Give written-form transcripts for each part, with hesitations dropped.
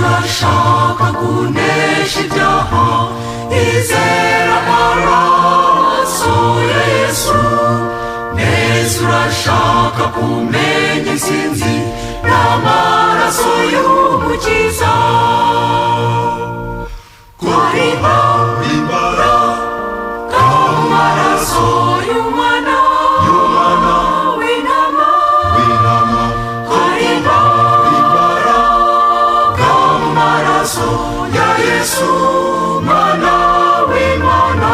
Urashaka kunesha ibyaha, izera amaraso ya Yesu. Mbese urashaka kumenya intsinzi n'amaraso y'Umukiza? Kurima imbaraga mu maraso y'umwana Y'umwana w'intama w'intama. Harimo imbaraga mu maraso ya Yesu, Mwana w'Imana.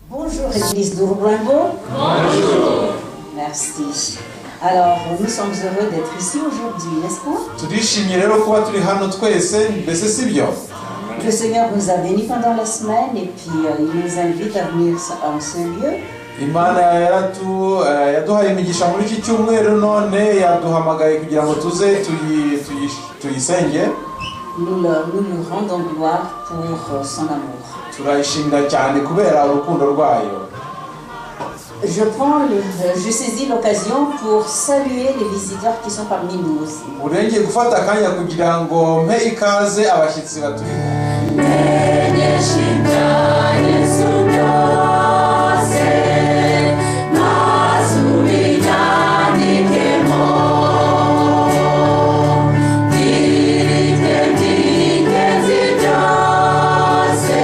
Bonjour, Église d'Urubrango. Bonjour. Merci. Alors, nous sommes heureux d'être ici aujourd'hui, n'est-ce pas? Turishimye rero kuba turi hano twese, mbese si byo? Le Seigneur nous a bénis pendant la semaine et puis il nous invite à venir en ce lieu. Imana yaduhaye imigisha muri iki cyumweru, none yaduhamagaye kugira ngo tuze tuyisenge. Nous lui rendons gloire pour son amour. Turayishimira cyane kubera urukundo rwayo. Je saisis l'occasion pour saluer les visiteurs qui sont parmi nous aussi. Ubu rero ngiye gufata akanya kugira ngo mpe ikaze abashyitsi baturimo. Menyesha ibya Yesu byose, maze ubinyandikemo. Bwirinde by'ingenzi byose,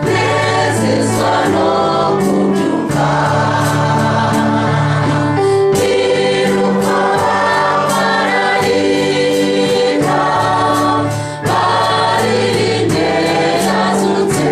nezezwa no kubyumva. Ndibuka abamarayika baririmbye yazutse.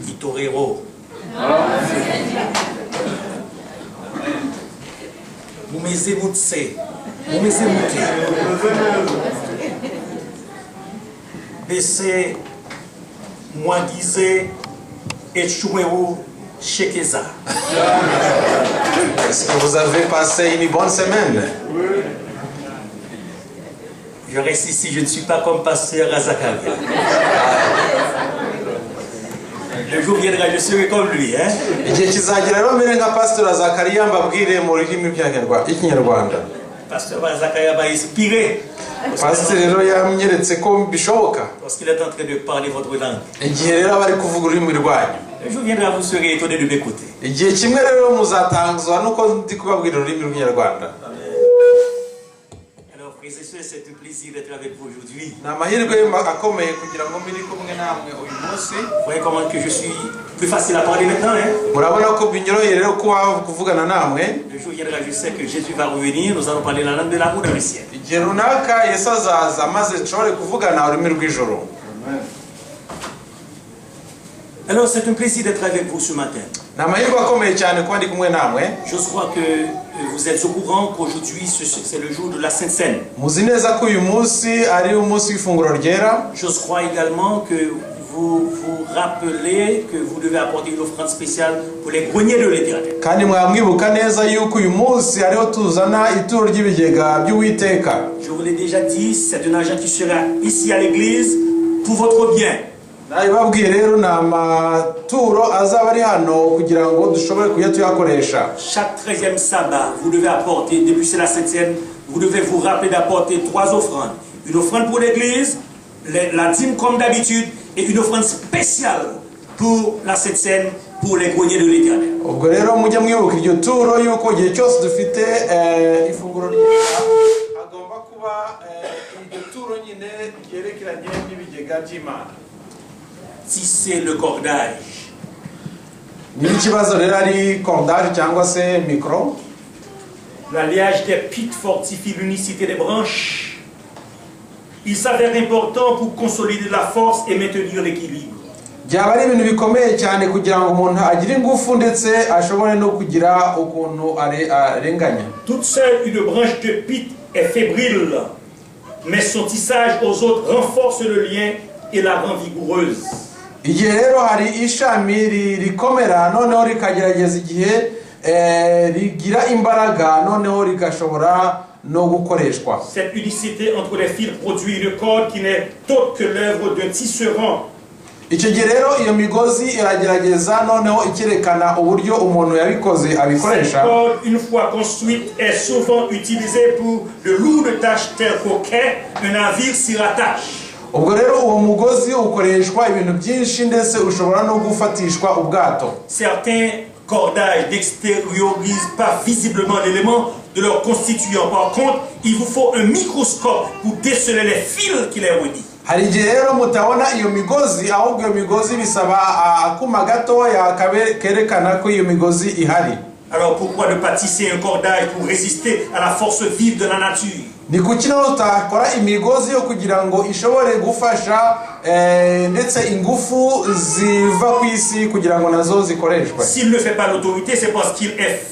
Itorero. Mumeze mutse. Mumeze mute. Mbese mwagize icyumweru cyiza. Est-ce que vous avez passé une bonne semaine? Je reste ici, je ne suis pas comme pasteur Azakaria. Le jour viendra, je serai comme lui. Hein? Igihe kizagera rero mbere nka Pasitori Zakariya mbabwire mu rurimi rw'ikinyarwanda. Pasteur Zakaria m'a inspiré Pasiteri rero yanyeretse ko bishoboka lorsqu'il est en train de parler votre langue. Igihe rero aba ari kuvuga ururimi rwanyu. Le jour viendra, vous serez étonné de m'écouter. Igihe kimwe rero muzatangazwa nuko ndi kubabwira ururimi rw'ikinyarwanda. Alors, frères et sœurs, c'est un plaisir d'être avec vous aujourd'hui. Ni amahirwe akomeye kugira ngo mbe kumwe namwe uyu munsi. Vous voyez comment que je suis plus facile à parler maintenant. Hein? Murabona ko binyoroheye rero kuba kuvugana namwe. Le jour viendra, je sais que Jésus va revenir, nous allons parler la langue de l'amour dans le ciel. Igihe runaka Yesu azaza maze nshobore kuvugana ururimi rw'ijuru. Alors, c'est un plaisir d'être avec vous ce matin. Ni amahirwe akomeye cyane kuba ndi kumwe namwe. Je crois que vous êtes au courant qu'aujourd'hui, c'est le jour de la Sainte Cène. Muzi neza ko uyu munsi ari umunsi w'ifunguro ryera. Je crois également que vous vous rappelez que vous devez apporter une offrande spéciale pour les greniers de l'Éternel. Kandi mwamwibuka neza yuko uyu munsi ariho tuzana ituro ry'ibigega by'Uwiteka. Je vous l'ai déjà dit, c'est un argent qui sera ici à l'église pour votre bien. Nabibabwiye rero ni amaturo azaba ari hano kugira ngo dushobore kujya tuyakoresha. Chaque 13e sabbat, vous devez apporter, depuis c'est la Sainte Cène, vous devez vous rappeler d'apporter trois offrandes. Une offrande pour l'église, la dîme comme d'habitude, et une offrande spéciale pour la Sainte Cène, pour les greniers de l'Éternel. Ubwo rero mujye mwibuka iryo turo yuko igihe cyose dufite ifunguro ryera hagomba kuba iryo turo nyine ryerekeranye n'ibigega by'Imana. Tisser le cordage. Niba ikibazo rero ari cordage cyangwa se mikoro. L'alliage des pics fortifie l'unicité des branches. Il s'avère important pour consolider la force et maintenir l'équilibre. Byaba ari ibintu bikomeye cyane kugira ngo umuntu agire ingufu ndetse ashobore no kugira ukuntu arenganya. Toute seule, une branche de pit est fébrile, mais son tissage aux autres renforce le lien et la rend vigoureuse. Igihe rero hari ishami rikomera noneho rikagerageza igihe rigira imbaraga noneho rigashobora no gukoreshwa. Cette unicité entre les fils produit une corde qui n'est autre que l'œuvre d'un tisserand. Icyo gihe rero iyo migozi iragerageza noneho ikerekana uburyo umuntu yabikoze abikoresha. Cette corde, une fois construite, est souvent utilisée pour de lourdes tâches telles qu'au quai, un navire s'y rattache. Ubwo rero uwo mugozi ukoreshwa ibintu byinshi ndetse ushobora no gufatishwa ubwato. Certains cordages n'extériorisent pas visiblement l'élément de leur constituant. Par contre, il vous faut un microscope pour déceler les fils qui les relient. Hari igihe rero mutabona iyo migozi ahubwo iyo migozi bisaba akuma gatoya kerekana ko iyo migozi ihari. Alors pourquoi ne pas tisser un cordage pour résister à la force vive de la nature? Ni kuki naho tutakora imigozi yo kugira ngo ishobore gufasha ndetse ingufu ziva ku isi kugira ngo nazo zikoreshwe? S'il ne fait pas l'autorité, c'est parce qu'il est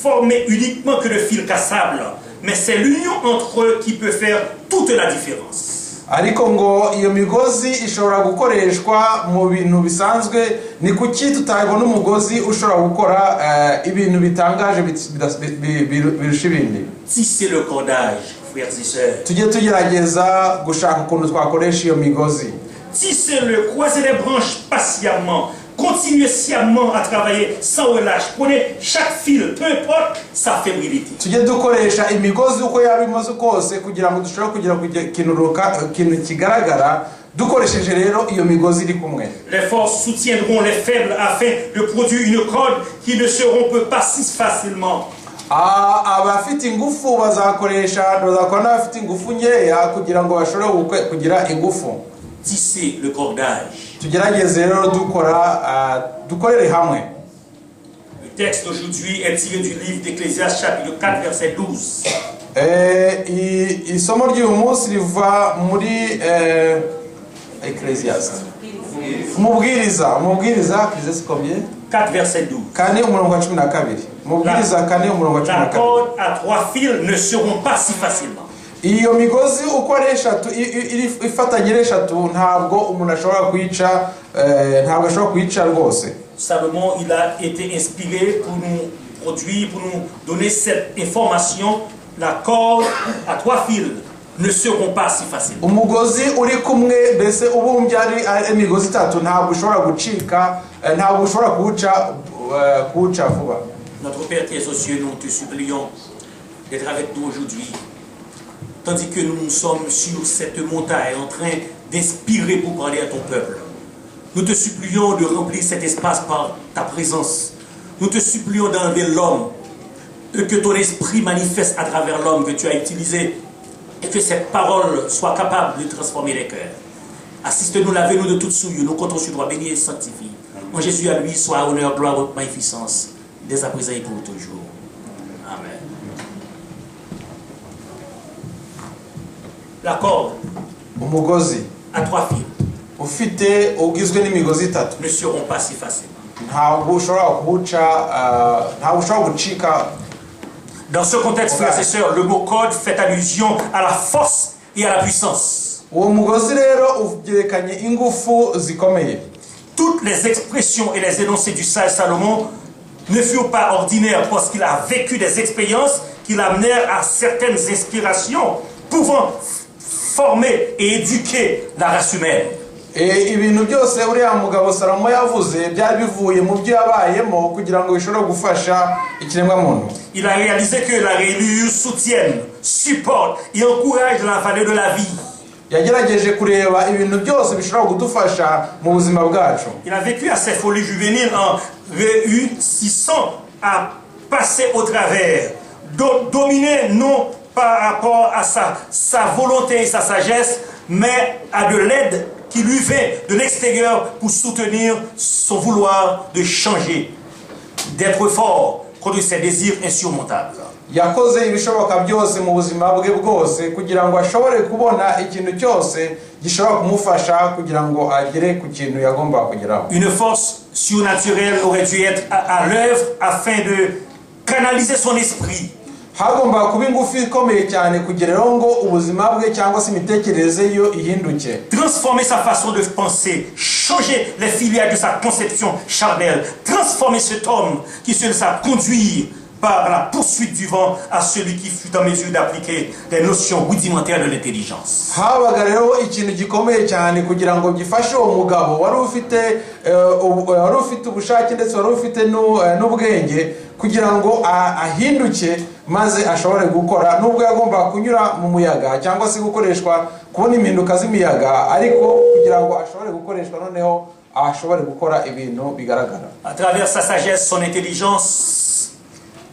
formé uniquement que de fils cassables. Mais c'est l'union entre eux qui peut faire toute la différence. Ariko ngo iyo migozi ishobora gukoreshwa mu bintu bisanzwe ni kuki tutabona umugozi ushobora gukora ibintu bitangaje birusha ibindi? Tisser le cordage, frères et sœurs. Tujye tugerageza gushaka ukuntu twakoresha iyo migozi. Tissez-le, croisez les branches patiemment. Continuez sciemment à travailler sans relâche. Prenez chaque fil, peu importe sa fébrilité. Tujye dukoresha imigozi uko yaba imeze kose kugira ngo dushobore kugera ku kintu kintu kigaragara dukoresheje rero iyo migozi iri kumwe. Les forts soutiendront les faibles afin de produire une corde qui ne se rompe pas si facilement. Abafite ingufu bazakoresha bazakora n'abafite ingufu nkeya kugira ngo bashobore kugira ingufu. Tisser le cordage. Tugerageze rero dukora dukorere hamwe. Le texte d'aujourd'hui est tiré du livre d'Ecclésiaste, chapitre 4, verset 12. Isomo ry'uyu munsi riva muri Ecclesiastes. Umubwiriza, Umubwiriza, Ecclésiaste combien? 4, verset 12. 4, umurongo wa 12. Umubwiriza 4, umurongo wa cumi La na kabiri. corde à trois fils ne seront pas si facilement. Iyo migozi uko ari eshatu ifatanye ari eshatu, ntabwo umuntu ashobora kuyica, ntabwo ashobora kuyica rwose. Salomon, il a été inspiré pour nous produire, pour nous donner cette information. La corde à trois fils ne seront pas si facilement. Umugozi uri kumwe, mbese ubumbye ari imigozi itatu, ntabwo ushobora gucika, ntabwo ushobora kuwuca vuba. Notre Père qui es aux cieux, nous te supplions d'être avec nous aujourd'hui, tandis que nous sommes sur cette montagne en train d'inspirer pour parler à ton peuple. Nous te supplions de remplir cet espace par ta présence. Nous te supplions d'enlever l'homme, et que ton esprit manifeste à travers l'homme que tu as utilisé, et que cette parole soit capable de transformer les cœurs. Assiste-nous, lavez-nous de toute souillure, nous comptons sur toi, bénis et sanctifie. En Jésus, à lui soit honneur, gloire, magnificence, dès à présent et pour toujours. Amen. La corde Umugozi à trois fils ufite ugizwe n'imigozi itatu ne seront pas si faciles. Ntabwo ushobora kuwuca, ntabwo ushobora gucika. Dans ce contexte, frères et sœurs, le mot corde fait allusion à la force et à la puissance. Uwo mugozi rero ugerekanye ingufu zikomeye. Toutes les expressions et les énoncés du sage Salomon ne furent pas ordinaires parce qu'il a vécu des expériences qui l'amenèrent à certaines inspirations pouvant former et éduquer la race humaine. Ibintu byose uriya mugabo Salomo yavuze byari bivuye mu byo yabayemo kugira ngo bishobore gufasha ikiremwamuntu. Il a réalisé que la rainure soutienne, supporte et encourage la vallée de la vie. Yagerageje kureba ibintu byose bishobora kudufasha mu buzima bwacu. Il a vécu à ses folies juvéniles en réussissant à passer au travers, dominer non par rapport à sa volonté et sa sagesse, mais à de l'aide qui lui vint de l'extérieur pour soutenir son vouloir de changer, d'être fort contre ses désirs insurmontables. Yakoze ibishoboka byose mu buzima bwe bwose kugira ngo ashobore kubona ikintu cyose gishobora kumufasha kugira ngo agere ku kintu yagombaga kugeraho. Une force surnaturelle aurait dû être à l'œuvre afin de canaliser son esprit. Hagombaga kuba ingufu ikomeye cyane kugira rero ngo ubuzima bwe cyangwa se imitekerereze yo ihinduke. Transformer sa façon de penser, changer les filières de sa conception charnelle, transformer cet homme qui se laissa conduire par la poursuite du vent à celui qui fut en mesure d'appliquer les notions rudimentaires de l'intelligence. Habaga rero ikintu gikomeye cyane kugira ngo gifashe uwo mugabo wari ufite ubushake ndetse wari ufite n'ubwenge kugira ngo ahinduke maze ashobore gukora, nubwo yagombaga kunyura mu muyaga cyangwa se gukoreshwa kubona impinduka z'imiyaga, ariko kugira ngo ashobore gukoreshwa noneho ashobore gukora ibintu bigaragara. À travers sa sagesse, son intelligence,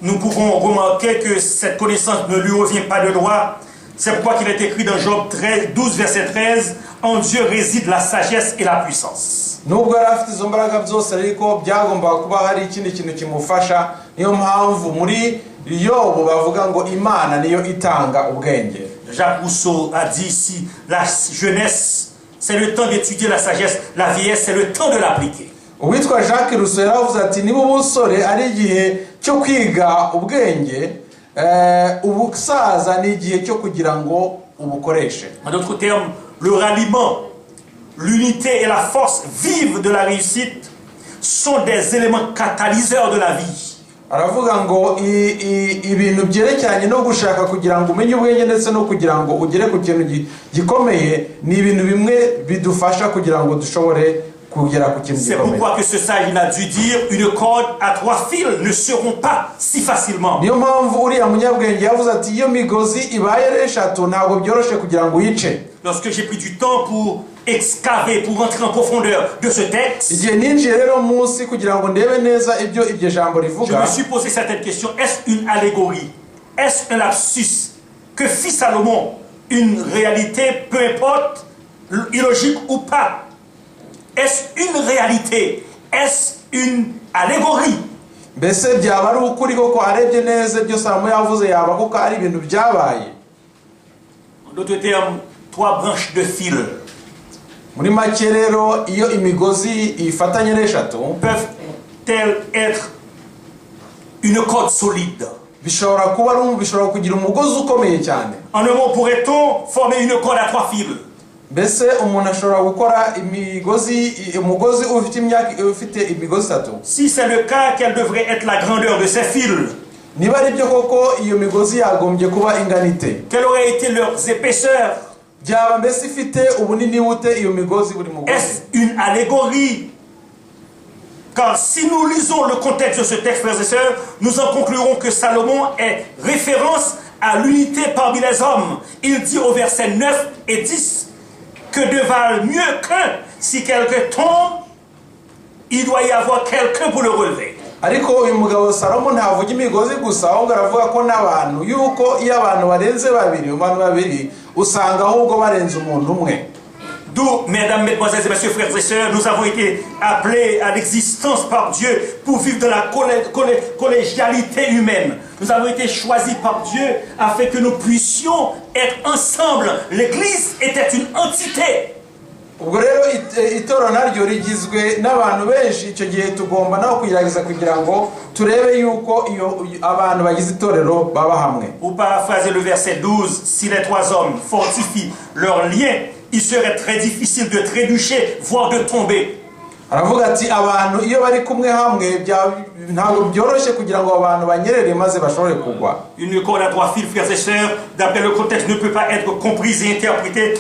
nous pouvons remarquer que cette connaissance ne lui revient pas de droit. C'est pourquoi qu'il est écrit dans Job 13, 12, verset 13, En Dieu réside la sagesse et la puissance. Nubwo yari afite izo mbaraga byose, ariko byagombaga kuba hari ikindi kintu kimufasha. Niyo mpamvu muri Yobu bavuga ngo Imana niyo itanga ubwenge. Jacques Rousseau a dit ici, la jeunesse, c'est le temps d'étudier la sagesse, la vieillesse, c'est le temps de l'appliquer. Uwitwa Jacques Rousseau yaravuze ati niba ubusore ari igihe cyo kwiga ubwenge, ubusaza ni igihe cyo kugira ngo ubukoreshe. En d'autres termes, le ralliement, l'unité et la force vive de la réussite sont des éléments catalyseurs de la vie. Aravuga ngo ibintu byerekeranye no gushaka kugira ngo umenye ubwenge ndetse no kugira ngo ugere ku kintu gikomeye ni ibintu bimwe bidufasha kugira ngo dushobore kugera ku kintu C'est gikomeye. Pourquoi que ce sage il a dû dire une corde à trois fils ne seront pas si facilement. Niyo mpamvu uriya munyabwenge yavuze ati iyo migozi ibaye ari eshatu ntabwo byoroshye kugira ngo uyice. Lorsque j'ai pris du temps pour excaver, pour entrer en profondeur de ce texte, Igihe ninjiye rero munsi kugira ngo ndebe neza ibyo iryo jambo je rivuga, me suis posé certaines questions. Est-ce une allégorie? Est-ce un lapsus? Que fit Salomon? Une réalité, peu importe, illogique ou pas. Est-ce une réalité? Est-ce une allégorie? Mbese byaba ari ukuri koko arebye neza ibyo Salomo yavuze yaba koko ari ibintu byabaye? En d'autres termes, trois branches de fil. Muri make rero, iyo imigozi ifatanye ari eshatu, peuvent-elles être une corde solide? Bishobora kuba ari bishobora kugira umugozi ukomeye cyane. En un mot, pourrait-on former une corde à trois fils? Mbese umuntu ashobora gukora imigozi, umugozi ufite imyaka ufite imigozi itatu? Si c'est le cas, quelle devrait être la grandeur de ces fils? Niba ari byo koko, iyo migozi yagombye kuba ingana ite? Quelle aurait été leurs épaisseurs? Byaba mbese ifite ubunini bute iyo migozi, buri mugozi? Est-ce une allégorie? Car si nous lisons le contexte de ce texte, frères et sœurs, nous en conclurons que Salomon est référence à l'unité parmi les hommes. Il dit au verset 9 et 10 que deux valent mieux qu'un. Si quelqu'un tombe, il doit y avoir quelqu'un pour le relever. Ariko uyu mugabo Salomo ntavuga imigozi gusa, ahubwo aravuga ko n'abantu, yuko iyo abantu barenze babiri, abantu babiri usanga ahubwo barenze umuntu umwe. D'où, mesdames, mesdemoiselles et messieurs, frères et sœurs, nous avons été appelés à l'existence par Dieu pour vivre dans la collégialité humaine. Nous avons été choisis par Dieu afin que nous puissions être ensemble. L'Église était une entité. Ubwo rero itorero naryo rigizwe n'abantu benshi. Icyo gihe tugomba naho kugerageza kugira ngo turebe yuko iyo abantu bagize itorero baba hamwe. Pour paraphraser le verset 12, si les trois hommes fortifient leur lien, il serait très difficile de trébucher, voire de tomber. Aravuga ati abantu iyo bari kumwe hamwe ntabwo byoroshye kugira ngo abantu banyerere maze bashobore kugwa. Une corde à trois fils, frères et sœurs, d'après le contexte, ne peut pas être comprise et interprétée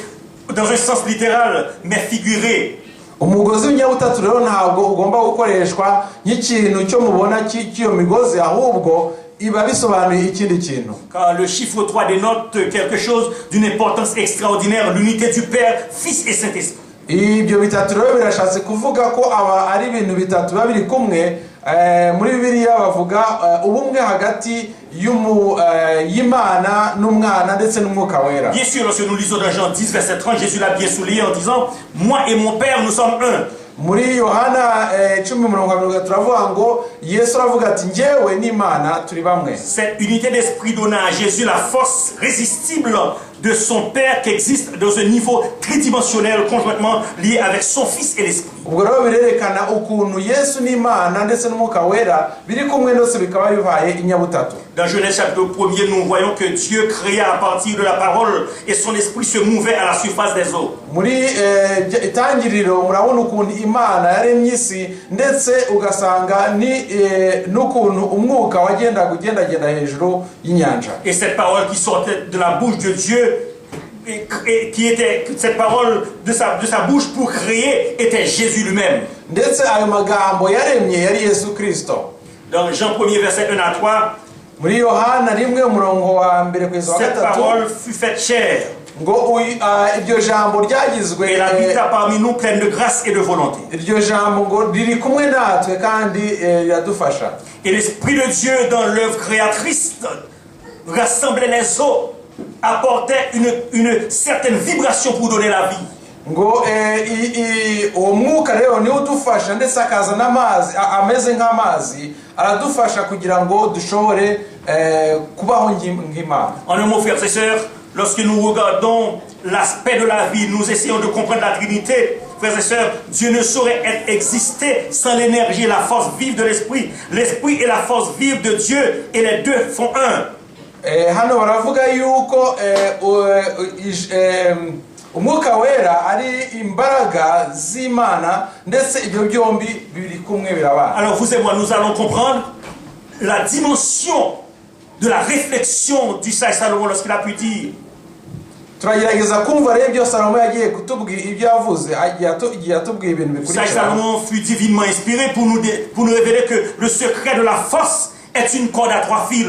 dans un sens littéral, mais figuré. Umugozi w'inyabutatu rero ntabwo ugomba gukoreshwa nk'ikintu cyo mubona cy'iyo migozi, ahubwo iba bisobanuye ikindi kintu. Car le chiffre 3 dénote quelque chose d'une importance extraordinaire, l'unité du Père, Fils et Saint-Esprit. Ibyo bitatu rero birashatse kuvuga ko aba ari ibintu bitatu biba biri kumwe. Muri Bibiliya bavuga ubumwe hagati y'Imana n'Umwana ndetse n'Umwuka Wera. Bien sûr, lorsque nous lisons dans Jean 10, verset 30, Jésus l'a bien souligné en disant: Moi et mon Père, nous sommes un. Muri Yohana 10:30 turavuga ngo Yesu aravuga ati njyewe n'Imana turi bamwe. Cette unité d'esprit donna à Jésus la force résistible de son Père qui existe dans un niveau tridimensionnel conjointement lié avec son Fils et l'Esprit. Ubwo rero birerekana ukuntu Yesu n'Imana ndetse n'Umwuka Wera biri kumwe ndetse bikaba bibaye inyabutatu. Dans Genèse chapitre 1er, nous voyons que Dieu créa à partir de la parole et son esprit se mouvait à la surface des eaux. Muri Itangiriro murabona ukuntu Imana yaremye isi, ndetse ugasanga ni n'ukuntu umwuka wagendaga ugendagenda hejuru y'inyanja. Et cette parole qui sortait de la bouche de Dieu, et qui était cette parole de sa bouche pour créer, était Jésus lui-même. Ndetse ayo magambo yaremye yari Yesu Kirisito. Dans Jean 1er, verset 1 à 3, Muri Yohana 1 umurongo wa 1 kugeza wa cette 3, parole fut faite chair. Ngo iryo jambo ryagizwe Et elle habita parmi nous, pleine de grâce et de volonté. Iryo jambo ngo riri kumwe natwe kandi riradufasha. Et l'Esprit de Dieu, dans l'œuvre créatrice, rassemblait les eaux, apportait une certaine vibration pour donner la vie. Ngo uwo mwuka rero niwe udufasha ndetse akazana amazi ameze nk'amazi, aradufasha kugira ngo dushobore kubaho nk'Imana. En un mot, frères et sœurs, lorsque nous regardons l'aspect de la vie, nous essayons de comprendre la Trinité. Frères et sœurs, Dieu ne saurait être exister sans l'énergie et la force vive de l'Esprit. L'Esprit est la force vive de Dieu et les deux font un. Hano baravuga yuko Umwuka Wera ari imbaraga z'Imana, ndetse ibyo byombi biri kumwe birabana. Alors vous et moi, nous allons comprendre la dimension de la réflexion du sage Salomon lorsqu'il a pu dire Turagerageza kumva rero ibyo Salomo yagiye kutubwira, ibyo yavuze igihe yatubwiye ibintu Le sage bikurikira. Salomon fut divinement inspiré pour nous révéler que le secret de la force est une corde à trois fils.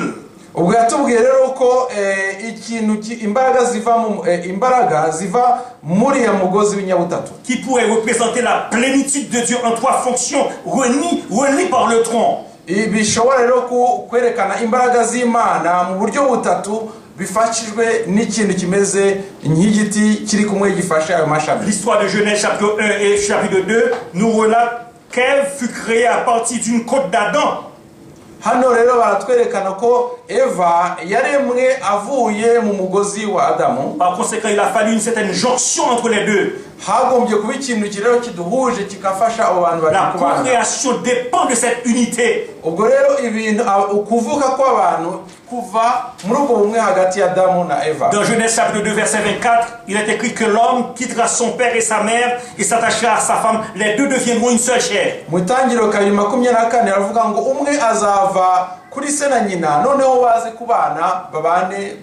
Ubwo yatubwiye rero ko ikintu imbaraga ziva mu imbaraga ziva muri ya mugozi w'inyabutatu qui pourrait représenter la plénitude de Dieu en trois fonctions reliées par le tronc. Ibi bishobora rero kwerekana imbaraga z'Imana mu buryo butatu bifashijwe n'ikintu kimeze nk'igiti kiri kumwe gifashe ayo mashami. L'histoire de Genèse chapitre 1 et chapitre 2 nous relate qu'Ève fut créée à partir d'une côte d'Adam. Hano rero baratwerekana ko Eva yaremwe avuye mu mugozi wa Adamu. Par conséquent, il a fallu une certaine jonction entre les deux. Hagombye kuba ikintu rero kiduhuje kigafasha abo bantu La babiri kubana. procréation dépend de cette unité. Ubwo rero ibintu ukuvuka kw'abantu kuva muri ubwo bumwe hagati ya Adamu na Eva. Dans Genèse chapitre 2, verset 24, il est écrit que l'homme quittera son père et sa mère et s'attachera à sa femme. Les deux deviendront une seule chair. Mu itangiriro 2:24 aravuga ngo umwe azava kuri se na nyina noneho baze kubana babane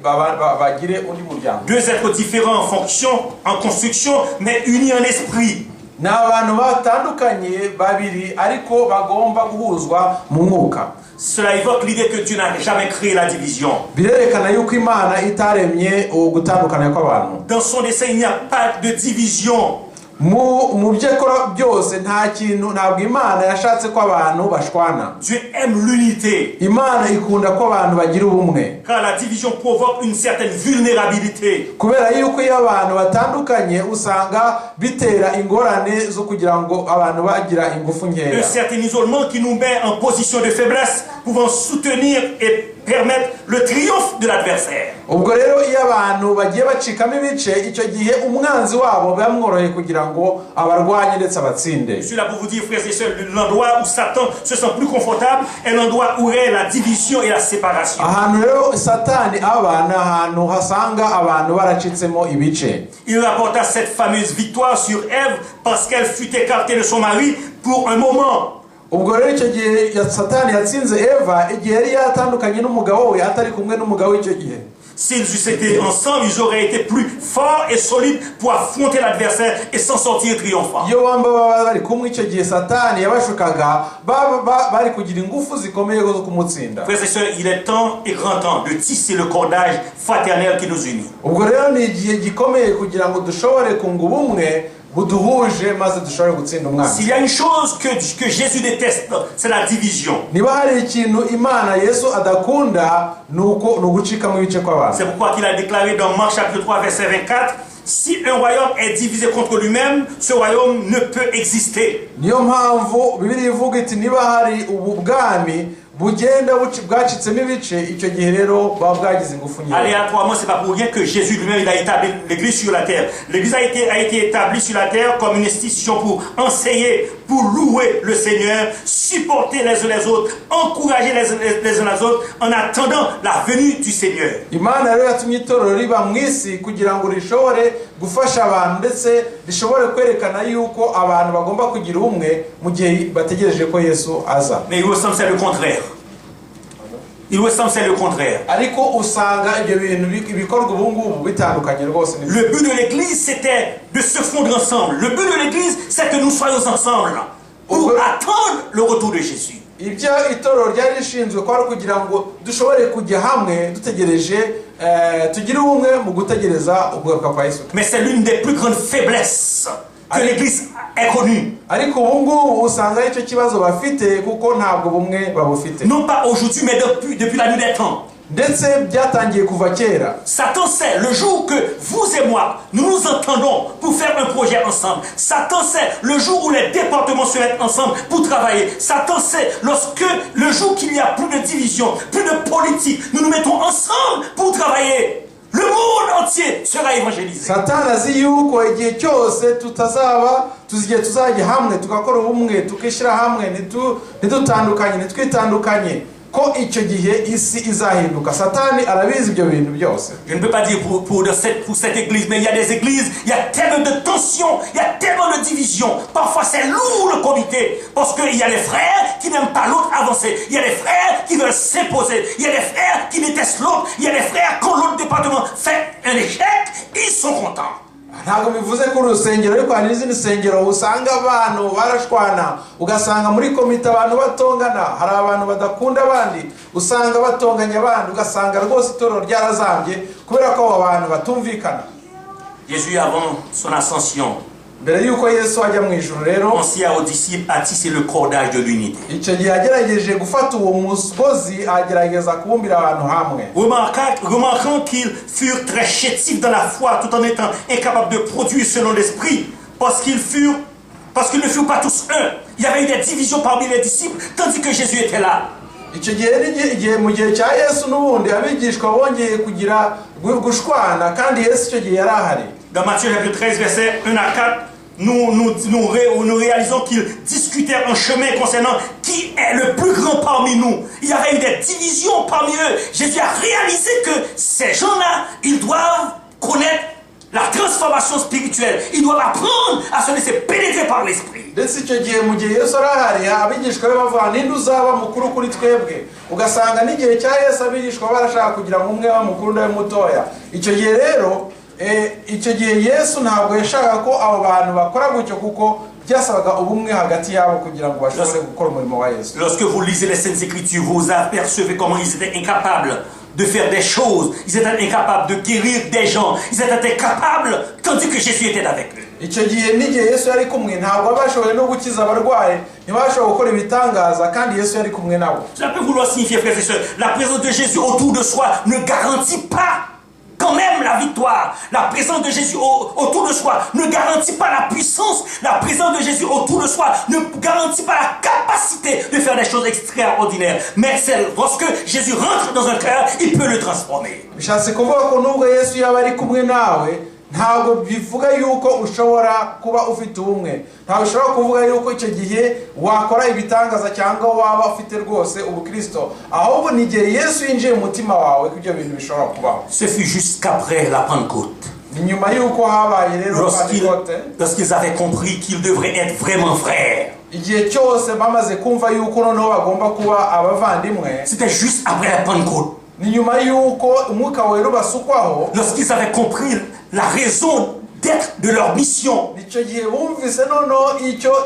bagire undi muryango. Deux êtres différents en fonction, en construction, mais unis en esprit. Ni abantu batandukanye babiri ariko bagomba guhuzwa mu mwuka. Cela évoque l'idée que Dieu n'a jamais créé la division. Birerekana yuko Imana itaremye uwo gutandukana kw'abantu. Dans son dessein, il n'y a pas de division. Mu byo akora byose nta kintu ntabwo Imana yashatse ko abantu bashwana. Dieu aime l'unité. Imana ikunda ko abantu bagira ubumwe. Car la division provoque une certaine vulnérabilité. Kubera yuko iyo abantu batandukanye usanga bitera ingorane zo kugira ngo abantu bagira ingufu Un nkeya. Certain isolement qui nous met en position de faiblesse, pouvant soutenir et permettre le triomphe de l'adversaire. Ubwo rero iyo abantu bagiye bacikamo ibice icyo gihe umwanzi wabo bamworoheye kugira ngo abarwanye ndetse abatsinde. Je suis là pour vous dire, frères et sœurs, l'endroit où Satan se sent plus confortable est l'endroit où est la division et la séparation. Ahantu rero Satani aba ni ahantu hasanga abantu baracitsemo ibice. Il rapporta cette fameuse victoire sur Ève parce qu'elle fut écartée de son mari pour un moment. Ubwo rero icyo gihe Satani yatsinze Eva igihe yari yatandukanye n'umugabo we atari kumwe n'umugabo we icyo gihe. S'ils eussent été ensemble, ils auraient été plus forts et solides pour affronter l'adversaire et s'en sortir triomphants. Iyo bamba baba bari kumwe icyo gihe Satani yabashukaga bari kugira ingufu zikomeye zo kumutsinda. Frères et sœurs, il est temps et grand temps de tisser le cordage fraternel qui nous unit. Ubwo rero ni igihe gikomeye kugira ngo dushobore kunga ubumwe buduhuje maze dushobore gutsinda umwanzi. S'il y a une chose que Jésus déteste, c'est la division. Niba hari ikintu Imana Yesu adakunda ni uko ni ugucikamo ibice kw'abantu. C'est pourquoi il a déclaré dans Marc chapitre 3, verset 24, si un royaume est divisé contre lui-même, ce royaume ne peut exister. Niyo mpamvu Bibiliya ivuga iti niba hari ubu bwami bugenda bwacitsemo ibice icyo gihe rero buba bwagize ingufu nkeya. Aléatoirement, c'est pas pour rien que Jésus lui-même il a établi l'église sur la terre. L'église a été établie sur la terre comme une institution pour enseigner, pour louer le Seigneur, supporter les uns les autres, encourager les uns les autres en attendant la venue du Seigneur. Imana rero yatumye itorero riba mu isi kugira ngo rishobore gufasha abantu ndetse rishobore kwerekana yuko abantu bagomba kugira ubumwe mu gihe bategereje ko Yesu aza. Mais il ressemble, c'est le contraire. Il ressemble, c'est le contraire. Ariko usanga ibyo bintu ibikorwa ubu ngubu bitandukanye rwose Le but de l'église, c'était de se fondre ensemble. Le but de l'église, c'est que nous soyons ensemble pour attendre le retour de Jésus. Ibyo itorero ryari rishinzwe kwari ukugira ngo dushobore kujya hamwe dutegereje tugire ubumwe mu gutegereza ukugaruka kwa Yesu. Mais c'est l'une des plus grandes faiblesses que l'église ait connue. Ariko ubu ngubu usanga aricyo kibazo bafite kuko ntabwo bumwe babufite. Non pas aujourd'hui, mais depuis la nuit des temps. Ndetse byatangiye kuva kera. Satan sait, le jour que vous et moi, nous nous entendons pour faire un projet ensemble. Satan sait, le jour où les départements se mettent ensemble pour travailler. Satan sait, lorsque le jour qu'il n'y a plus de division, plus de politique, nous nous mettons ensemble pour travailler. Le monde entier sera évangélisé. Satani azi yuko igihe cyose tutazaba tuzi igihe tuzajya hamwe tugakora ubumwe tukishyira hamwe ntidutandukanye ntitwitandukanye ko icyo gihe isi izahinduka. Satani arabizi ibyo bintu byose. Je ne peux pas dire pour cette église, mais il y a des églises, il y a tellement de tensions, il y a tellement de divisions. Parfois c'est lourd le comité, parce qu'il y a des frères qui n'aiment pas l'autre avancer. Il y a des frères qui veulent s'imposer. Il y a des frères qui détestent l'autre. Il y a des frères, quand l'autre département fait un échec, ils sont contents. Ntabwo bivuze ko urusengero ariko hari n'izindi nsengero usanga abantu barashwana ugasanga muri komite abantu batongana hari abantu badakunda abandi usanga batonganya abandi ugasanga rwose itorero ryarazambye kubera ko abo bantu batumvikana. Jésus, avant son ascension, Mbere y'uko Yesu ajya mu ijuru rero pensait aux disciples à tisser le cordage de l'unité. Icyo gihe yagerageje gufata uwo mugozi agerageza kubumbira abantu hamwe. Remarquant qu'ils furent très chétifs dans la foi tout en étant incapables de produire selon l'esprit, parce qu'ils ne furent pas tous un. Il y avait eu des divisions parmi les disciples, tandis que Jésus était là. Icyo gihe n'igihe mu gihe cya Yesu n'ubundi abigishwa bongeye kugira gushwana kandi Yesu icyo gihe yari ahari. Dans Matthieu chapitre 13, versets 1 à 4, nous réalisons qu'ils discutaient en chemin concernant qui est le plus grand parmi nous. Il y avait eu des divisions parmi eux. Jésus a réalisé que ces gens-là, ils doivent connaître la transformation spirituelle. Ils doivent apprendre à se laisser pénétrer par l'Esprit. Ndetse icyo gihe mu gihe Yesu arahari, abigishwa be bavuga: "Ninde uzaba mukuru kuri twebwe?" Ugasanga n'igihe cya Yesu abigishwa barashaka kugira ngo umwe abe mukuru undi abe mutoya. Icyo gihe rero icyo gihe Yesu ntabwo yashakaga ko abo bantu bakora gutyo, kuko byasabaga ubumwe hagati yabo kugira ngo bashobore gukora umurimo wa Yesu. Lorsque vous lisez les Saintes Écritures, vous apercevez comment ils étaient incapables de faire des choses. Ils étaient incapables de guérir des gens. Ils étaient incapables, tandis que Jésus était avec eux. Icyo gihe n'igihe Yesu yari kumwe, ntabwo bashoboye no gukiza abarwayi, ntibashoboye gukora ibitangaza kandi Yesu yari kumwe nabo. Cela peut vouloir signifier, frères et sœurs, la présence de Jésus autour de soi ne garantit pas quand même la victoire. La présence de Jésus autour de soi ne garantit pas la puissance. La présence de Jésus autour de soi ne garantit pas la capacité de faire des choses extraordinaires. Mais c'est lorsque Jésus rentre dans un cœur, il peut le transformer. Bishatse kuvuga ko nubwo Yesu yaba ari kumwe nawe, ntabwo bivuga yuko ushobora kuba ufite ubumwe, ntabwo ushobora kuvuga yuko icyo gihe wakora ibitangaza cyangwa waba ufite rwose ubukristo, ahubwo ni igihe Yesu yinjiye mu mutima wawe ko ibyo bintu bishobora kubaho. Ce fut jusqu'après la Pentecôte. Ni nyuma y'uko habaye rero Pentekote, Lorsqu'ils avaient compris qu'ils devraient être vraiment frères. Igihe cyose bamaze kumva yuko noneho bagomba kuba abavandimwe. C'était juste après la Pentecôte. Ni nyuma y'uko Umwuka Wera ubasukwaho. Lorsqu'ils avaient compris la raison d'être de leur mission. Icyo gihe bumvise noneho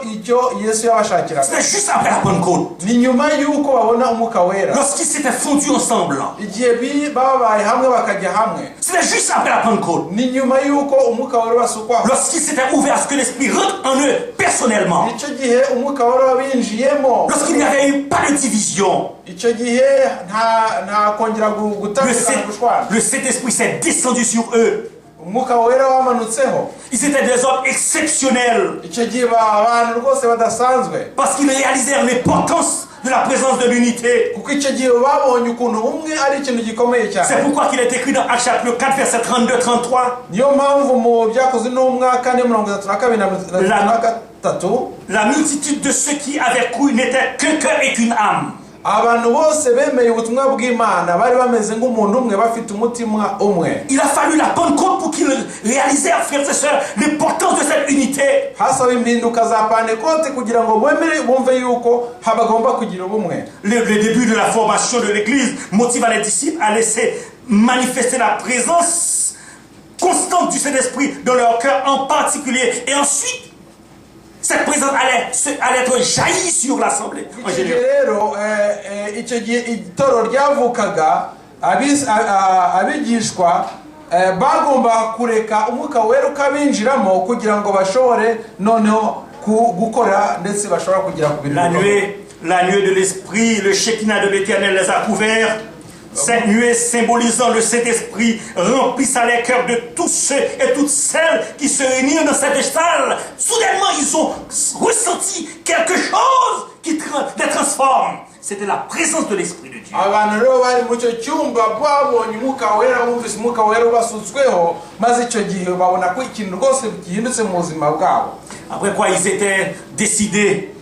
icyo Yesu yabashakiraga. C'était juste après la Pentecôte. Ni nyuma y'uko babona Umwuka Wera. Lorsqu'ils s'étaient fondus ensemble. Igihe babaye hamwe bakajya hamwe. C'était juste après la Pentecôte. Ni nyuma y'uko Umwuka Wera ubasukwaho. Lorsqu'ils s'étaient ouverts à ce que l'Esprit rentre en eux personnellement. Icyo gihe Umwuka Wera wabinjiyemo. Lorsqu'il n'y avait eu pas de division. Icyo gihe nta kongera gutandukana, gushwana. Le Saint-Esprit s'est descendu sur eux. Umwuka Wera wamanutseho. Ils étaient des hommes exceptionnels. Icyo gihe abantu rwose badasanzwe. Parce qu'ils réalisèrent l'importance de la présence de l'unité. Kuko icyo gihe babonye ukuntu ubumwe ari ikintu gikomeye C'est cyane. Pourquoi qu'il est écrit dans Actes chapitre 4, verset 32-33. Niyo mpamvu mu Byakozwe n'Intumwa 4:32 na 33. La multitude de ceux qui avaient cru n'était qu'un cœur et qu'une âme. Abantu bose bemeye ubutumwa bw'Imana bari bameze nk'umuntu umwe, bafite umutima umwe. Il a fallu la Pentecôte pour qu'ils réalisèrent, frères et sœurs, l'importance de cette unité. Hasaba impinduka za Pantekote kugira ngo bemere bumve yuko bagomba kugira ubumwe. Le début de la formation de l'Église motiva les disciples à laisser manifester la présence constante du Saint-Esprit dans leur cœur en particulier. Et ensuite, cette présence allait être jaillie sur l'assemblée en Icyo gihe général. Rero icyo gihe itorero ryavukaga, abigishwa bagomba kureka Umwuka Wera ukabinjiramo kugira ngo bashobore noneho gukora ndetse bashobora kugera ku bintu La bikomeye. nuée de l'Esprit, le Shekinah de l'Éternel les a couverts. Cette nuée symbolisant le Saint-Esprit remplissa les cœurs de tous ceux et toutes celles qui se réunirent dans cette salle. Soudainement, ils ont ressenti quelque chose qui les transforme. C'était la présence de l'Esprit de Dieu. Abantu rero bari mu icyo cyumba babonye Umwuka Wera, bumvise Umwuka Wera ubasutsweho, maze icyo gihe babona ko ikintu rwose gihindutse mu buzima bwabo. Après quoi, ils étaient décidés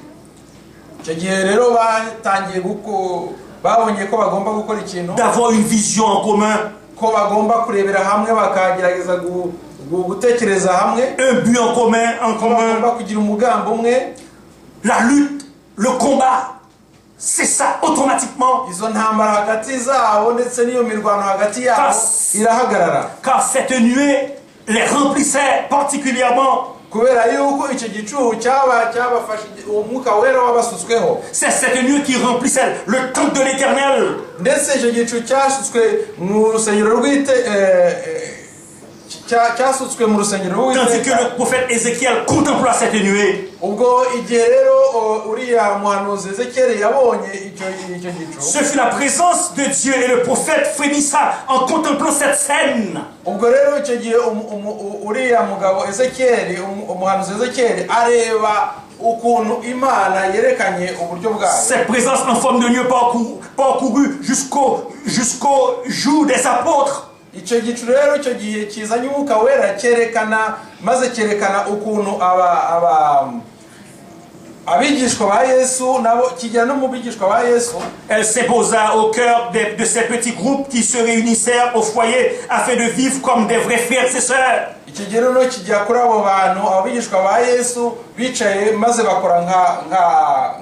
Icyo gihe rero batangiye babonye ko bagomba gukora ikintu, d'avoir une vision en commun, ko bagomba kurebera hamwe bakagerageza gutekereza hamwe, un but en commun. Bagomba kugira umugambi umwe. La lutte, le combat, c'est ça automatiquement. Izo ntambara hagati zabo ndetse n'iyo mirwano hagati yabo irahagarara. Car cette nuée les remplissait particulièrement. Kubera yuko icyo gicu cyaba cyabafashe, uwo Mwuka Wera wabasutsweho. C'est cette nuée qui remplissait le temple de l'Éternel. Ndetse icyo gicu cyasutswe mu rusengero rw'ite cyasutswe mu rusengero Tandis que rw'Uwiteka. Le prophète Ézéchiel contempla cette nuée. Ubwo igihe rero uriya muhanuzi Ezekiyeli yabonye icyo gicu, Ce fut la présence de Dieu et le prophète frémissa en contemplant cette scène. Ubwo rero icyo gihe uriya mugabo Ezekiyeli, umuhanuzi Ezekiyeli areba ukuntu Imana yerekanye uburyo bwayo. Cette présence en forme de nuée parcourut jusqu'au jour des apôtres. Icyo gicu rero icyo gihe kizanye Umwuka Wera cyerekana maze cyerekana ukuntu aba abigishwa ba Yesu nabo kigera no mu bigishwa ba Yesu. Elle s'imposa au cœur de ces petits groupes qui se réunissèrent au foyer afin de vivre comme des vrais frères et sœurs. Icyo gihe rero kijya kuri abo bantu abigishwa ba Yesu bicaye maze bakora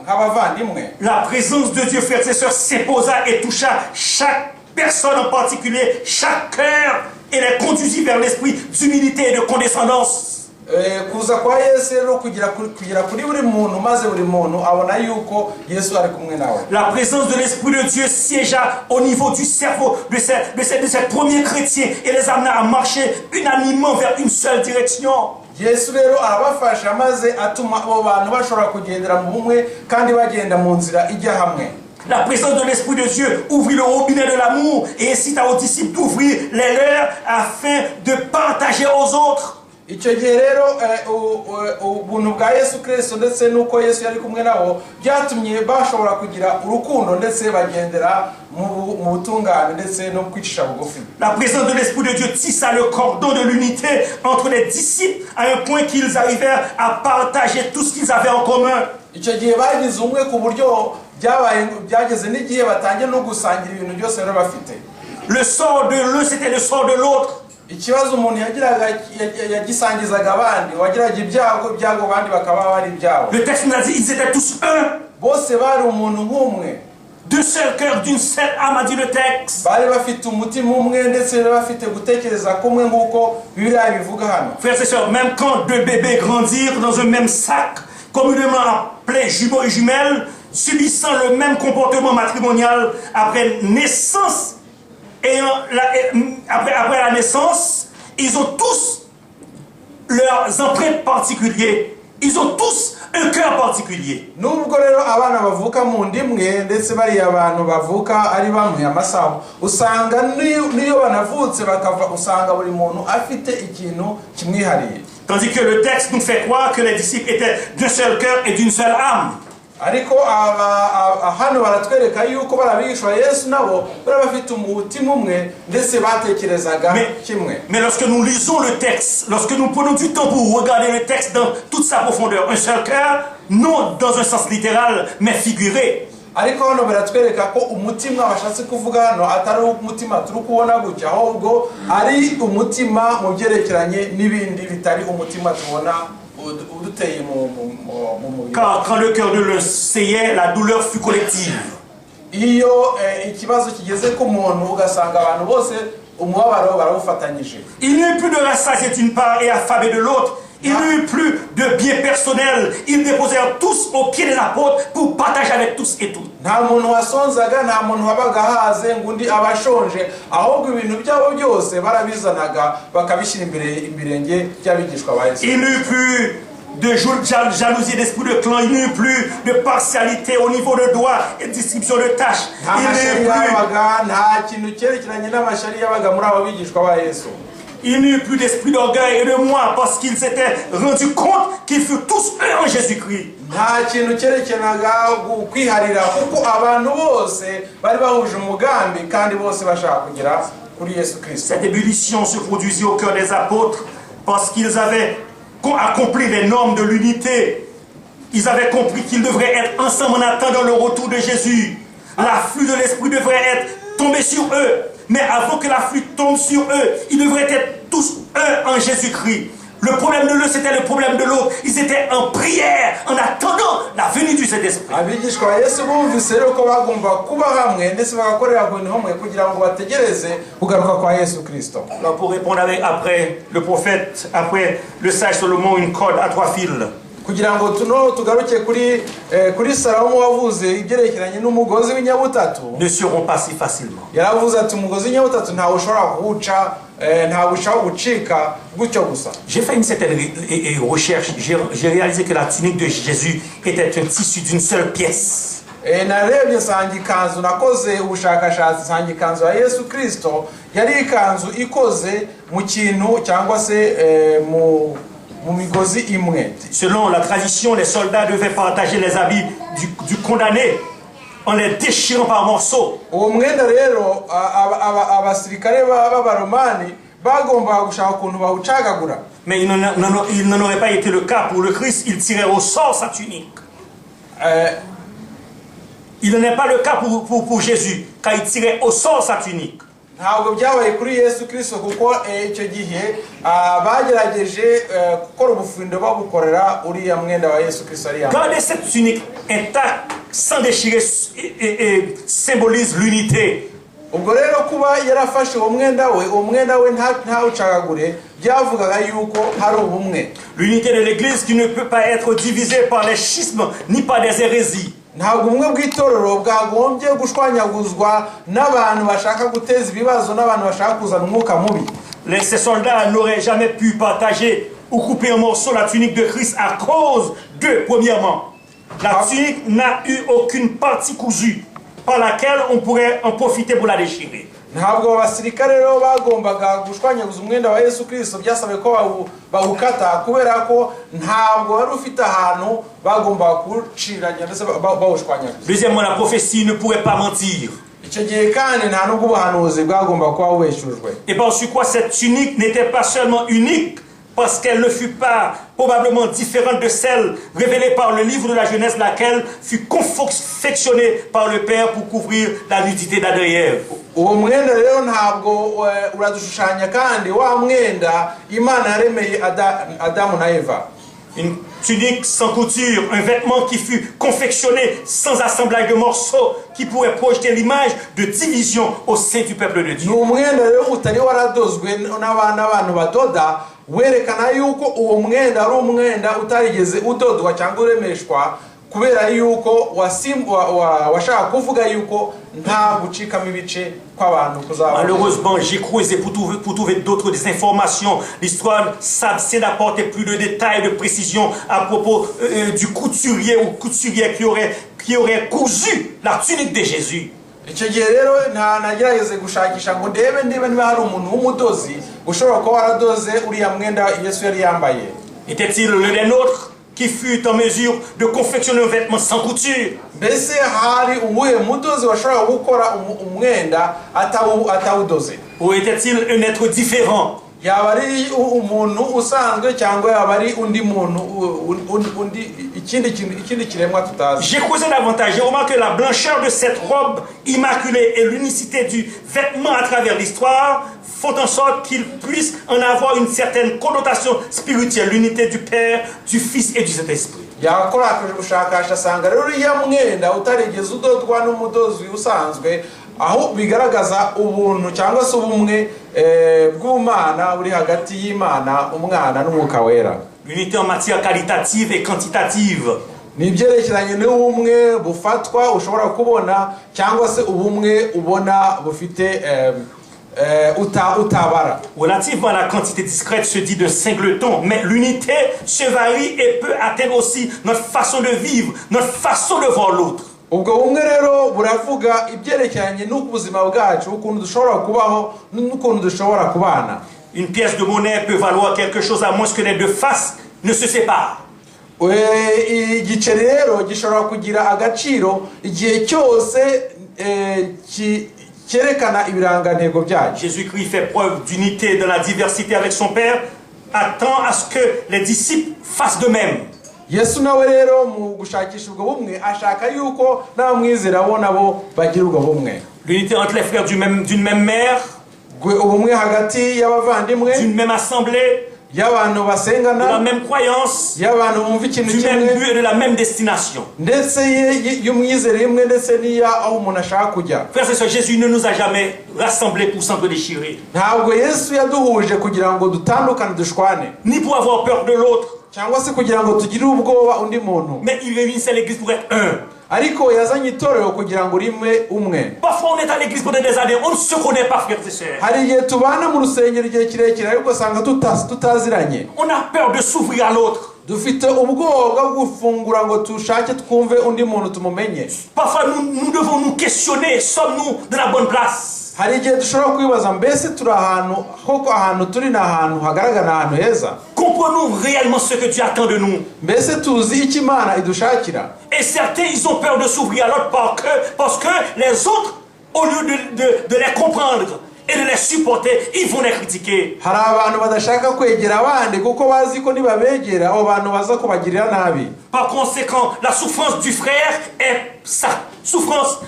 nk'abavandimwe. La présence de Dieu, frères et sœurs, s'imposa et toucha chaque personne en particulier, chaque cœur, et les conduisit vers l'esprit d'humilité et de condescendance. Kuza kwa Yesu rero kugera kuri buri muntu maze buri muntu abona yuko Yesu ari kumwe nawe. La présence de l'Esprit de Dieu siégea au niveau du cerveau de ces premiers chrétiens et les amena à marcher unanimement vers une seule direction. Yesu rero arabafasha maze atuma abo bantu bashobora kugendera mu bumwe kandi bagenda mu nzira ijya hamwe. La présence de l'Esprit de Dieu ouvrit le robinet de l'amour et incita aux disciples d'ouvrir les leurs afin de partager aux autres. Icyo gihe rero ubuntu bwa Yesu Kirisito ndetse n'uko Yesu yari kumwe nabo byatumye bashobora kugira urukundo ndetse bagendera mu butungane ndetse no kwicisha bugufi. La présence de l'Esprit de Dieu tissa le cordon de l'unité entre les disciples à un point qu'ils arrivèrent à partager tout ce qu'ils avaient en commun. Icyo gihe bagize umwe ku buryo byabaye byageze n'igihe batangiye no gusangira ibintu byose bari bafite. Le sort de l'un, c'était le sort de l'autre. Ikibazo umuntu yagiraga yagisangizaga abandi wagiraga ibyago ibyago abandi bakaba bari ibyabo. Le texte nous a dit: ils étaient tous un. Bose bari umuntu nk'umwe. D'un seul cœur, d'une seule âme, a dit le texte. Bari bafite umutima umwe ndetse bari bafite gutekereza kumwe nk'uko Bibiliya bivuga hano. Frères et sœurs, même quand deux bébés grandirent dans un même sac, communément appelés jumeaux et jumelles, subissant le même comportement matrimonial après naissance, après la naissance, ils ont tous leurs empreintes particulières. Ils ont tous un cœur particulier. Nubwo rero abana bavuka mu nda imwe ndetse bariya abantu bavuka ari bamwe amasaho usanga n'iyo banavutse bakava usanga buri muntu afite ikintu kimwihariye. Tandis que le texte nous fait croire que les disciples étaient d'un seul cœur et d'une seule âme. Ariko hano baratwereka yuko bari abigishwa Yesu nabo bari bafite umutima umwe ndetse batekerezaga kimwe. Mais lorsque nous lisons le texte, lorsque nous prenons du temps pour regarder le texte dans toute sa profondeur, un seul cœur, non dans un sens littéral, mais figuré. Ariko hano baratwereka ko umutima bashatse kuvuga hano atari umutima turi kubona gutya ahubwo ari umutima mu byerekeranye n'ibindi bitari umutima tubona uduteye mu mubiri. Car quand le cœur de l'un saignait, la douleur fut collective. Iyo ikibazo kigeze ku muntu ugasanga abantu bose umubabaro barawufatanyije. Il n'y eut plus de rassasiés d'une part et affamés de l'autre. Il n'y eut plus de biens personnels. Ils déposèrent tous aux pieds des apôtres pour partager avec tous et toutes. Nta muntu wasonzaga nta muntu wabaga ahaze ngo undi aba ashonje ahubwo ibintu byabo byose barabizanaga bakabishyira imbere ibirenge by'abigishwa ba Yesu. Il n'y eut plus de jalousie, d'esprit de clan. Il n'y eut plus de partialité au niveau de droits et de distribution de tâches. Nta Il n'y mashyari eut plus, yabaga nta kintu cyerekeranye n'amashyari yabaga muri abo bigishwa ba Yesu. Il n'y eut plus d'esprit d'orgueil et de moi parce qu'ils s'étaient rendus compte qu'ils furent tous un en Jésus-Christ. Nta kintu cyerekanaga kwiharira kuko abantu bose bari bahuje umugambi kandi bose bashaka kugera kuri Yesu Kirisito. Cette ébullition se produisit au cœur des apôtres parce qu'ils avaient accompli les normes de l'unité. Ils avaient compris qu'ils devraient être ensemble en attendant le retour de Jésus. L'afflux de l'Esprit devrait être tombé sur eux. Mais avant que l'afflux tombe sur eux, ils devraient être tous un en Jésus-Christ. Le problème de l'un, c'était le problème de l'autre. Ils étaient en prière, en attendant la venue du Saint-Esprit. Abigishwa ba Yesu bumvise rero ko bagomba kuba hamwe ndetse bagakorera ku bintu hamwe kugira ngo bategereze kugaruka kwa Yesu Kirisito. Alors pour répondre après le prophète, après le sage Salomon, une corde à trois fils. Kugira ngo tuno tugaruke kuri Salomo wavuze ibyerekeranye n'umugozi w'inyabutatu ne seront pas si facilement. Yaravuze ati umugozi w'inyabutatu ntawe ushobora kuwuca ntawe ushobora gucika gutyo gusa. J'ai fait une certaine recherche, j'ai réalisé que la tunique de Jésus était un tissu d'une seule pièce. Narebye nsanga ikanzu nakoze ubushakashatsi nsanga ikanzu ya Yesu Kirisito yari ikanzu ikoze mu kintu cyangwa se mu migozi imwe. Selon la tradition, les soldats devaient partager les habits du condamné. en les déchirant par morceaux. Uwo mwenda rero abasirikare b'Abaromani bagombaga gushaka ukuntu bawucagagura. Mais il n'en aurait pas été le cas pour le Christ. Il tirait au sort sa tunique. Il n'en est pas le cas pour Jésus, car il tirait au sort sa tunique. Ntabwo byabaye kuri Yesu Kirisito kuko icyo gihe bagerageje gukora ubufindo babukorera uriya mwenda wa Yesu Kirisito yari yambaye. Garder cette tunique intacte, sans déchirer, et symbolise l'unité. Ubwo rero kuba yarafashe uwo mwenda we, uwo mwenda we ntawucagagure, byavugaga yuko hari ubumwe. L'unité de l'Église qui ne peut pas être divisée par les schismes ni par des hérésies. Ntabwo ubumwe bw'itorero bwagombye gushwanyaguzwa n'abantu bashaka guteza ibibazo n'abantu bashaka kuzana umwuka mubi. Ces soldats n'auraient jamais pu partager ou couper en morceaux la tunique de Christ à cause de, premièrement, la tunique n'a eu aucune partie cousue par laquelle on pourrait en profiter pour la déchirer. Ntabwo abasirikare rero bagombaga gushwanyaguza umwenda wa Yesu Kirisito byasabwe ko bawukata kubera ko ntabwo wari ufite ahantu bagombaga kuwuciranya ndetse bawushwanyaguza. Deuxièmement, la prophétie ne pourrait pas mentir. Icyo gihe kandi nta n'ubwo ubuhanuzi bwagomba kuba bubeshyujwe. Et par quoi cette tunique n'était pas seulement unique, parce qu'elle ne fut pas probablement différente de celle révélée par le livre de la Genèse, laquelle fut confectionnée par le Père pour couvrir la nudité d'Adam et Ève. Uwo mwenda rero ntabwo uradushushanya kandi wa mwenda Imana yaremeye Adamu na Eva. Une tunique sans couture, un vêtement qui fut confectionné sans assemblage de morceaux, qui pourrait projeter l'image de division au sein du peuple de Dieu. Ni umwenda rero utari waradozwe n'abantu badoda werekana yuko uwo mwenda ari umwenda utarigeze udodwa cyangwa uremeshwa kubera yuko washaka kuvuga yuko nta gucikamo ibice kw'abantu kuzaba. Malheureusement, j'ai creusé pour trouver d'autres informations. L'histoire s'abstient d'apporter plus de détails, de précisions à propos du couturier ou couturière qui aurait cousu la tunique de Jésus. Icyo gihe rero nta nagerageze gushakisha ngo ndebe niba niba hari umuntu w'umudozi ushobora kuba waradoze uriya mwenda Yesu yari yambaye. Était-il l'un des nôtres qui fut en mesure de confectionner un vêtement sans couture? Mbese hari uwuhe mudozi washobora gukora umwenda atawudoze? Ou était-il un être différent? Yaba ari umuntu usanzwe cyangwa yaba ari undi muntu undi ikindi kintu ikindi kiremwa tutazi. J'ai creusé davantage. J'ai remarqué que la blancheur de cette robe immaculée et l'unicité du vêtement à travers l'histoire font en sorte qu'il puisse en avoir une certaine connotation spirituelle, l'unité du Père, du Fils et du Saint-Esprit. Yakorakoje ubushakashatsi asanga rero uriya mwenda utarigeze udodwa n'umudozi usanzwe aho bigaragaza ubuntu cyangwa se ubumwe bw'Umana buri hagati y'Imana Umwana n'Umwuka Wera. L'unité en matière qualitative et quantitative. Ni ibyerekeranye n'ubumwe bufatwa ushobora kubona cyangwa se ubumwe ubona bufite utabara. Relativement à la quantité discrète se dit de singleton, mais l'unité se varie et peut atteindre aussi notre façon de vivre, notre façon de voir l'autre. Ubwo bumwe rero buravuga ibyerekeranye n'ubuzima bwacu ukuntu dushobora kubaho n'ukuntu dushobora kubana. Une pièce de monnaie peut valoir quelque chose à moins que les deux faces ne se séparent. Igiceri rero gishobora kugira agaciro igihe cyose cyerekana ibirangantego byacyo. Jésus-Christ fait preuve d'unité dans la diversité avec son Père, attend à ce que les disciples fassent de même. Yesu nawe rero mu gushakisha ubwo bumwe ashaka yuko n'abamwizera bo nabo bagira ubwo bumwe. L'unité entre les frères d'une même mère, Ubumwe hagati y'abavandimwe, d'une même assemblée, y'abantu basengana, de la même croyance, y'abantu bumva ikintu du même kimwe, but et de la même destination. Ndetse y'umwizere imwe ndetse n'iya aho umuntu ashaka kujya. Frères et sœurs, Jésus ne nous a jamais rassemblés pour s'entre-déchirer, Ntabwo Yesu yaduhuje kugira ngo dutandukane dushwane, ni pour avoir peur de l'autre, cyangwa se kugira ngo tugire ubwoba undi muntu, mais il réunissait l'Église pour être un. Ariko yazanye itorero kugira ngo rimwe umwe. Parfois, on est à l'église pendant des années, on ne se connaît pas, frères et sœurs. Hari igihe tubana mu rusengero igihe kirekire ariko usanga tutaziranye. On a peur de s'ouvrir à l'autre. Dufite ubwoba bwo gufungura ngo tushake twumve undi muntu tumumenye. Parfois, nous, nous devons nous questionner, sommes-nous de la bonne place? Hari igihe dushobora kwibaza mbese turi ahantu koko ahantu turi ni ahantu hagaragara ni ahantu heza? Comprenons réellement ce que Dieu attend de nous? Mbese tuzi icyo Imana idushakira? Et certains, ils ont peur de s'ouvrir à l'autre parce que les autres, au lieu de les comprendre et de les supporter, ils vont les critiquer. Hari abantu badashaka kwegera abandi kuko bazi ko nibabegera abo bantu baza kubagirira nabi. Par conséquent, la souffrance du frère est sa souffrance.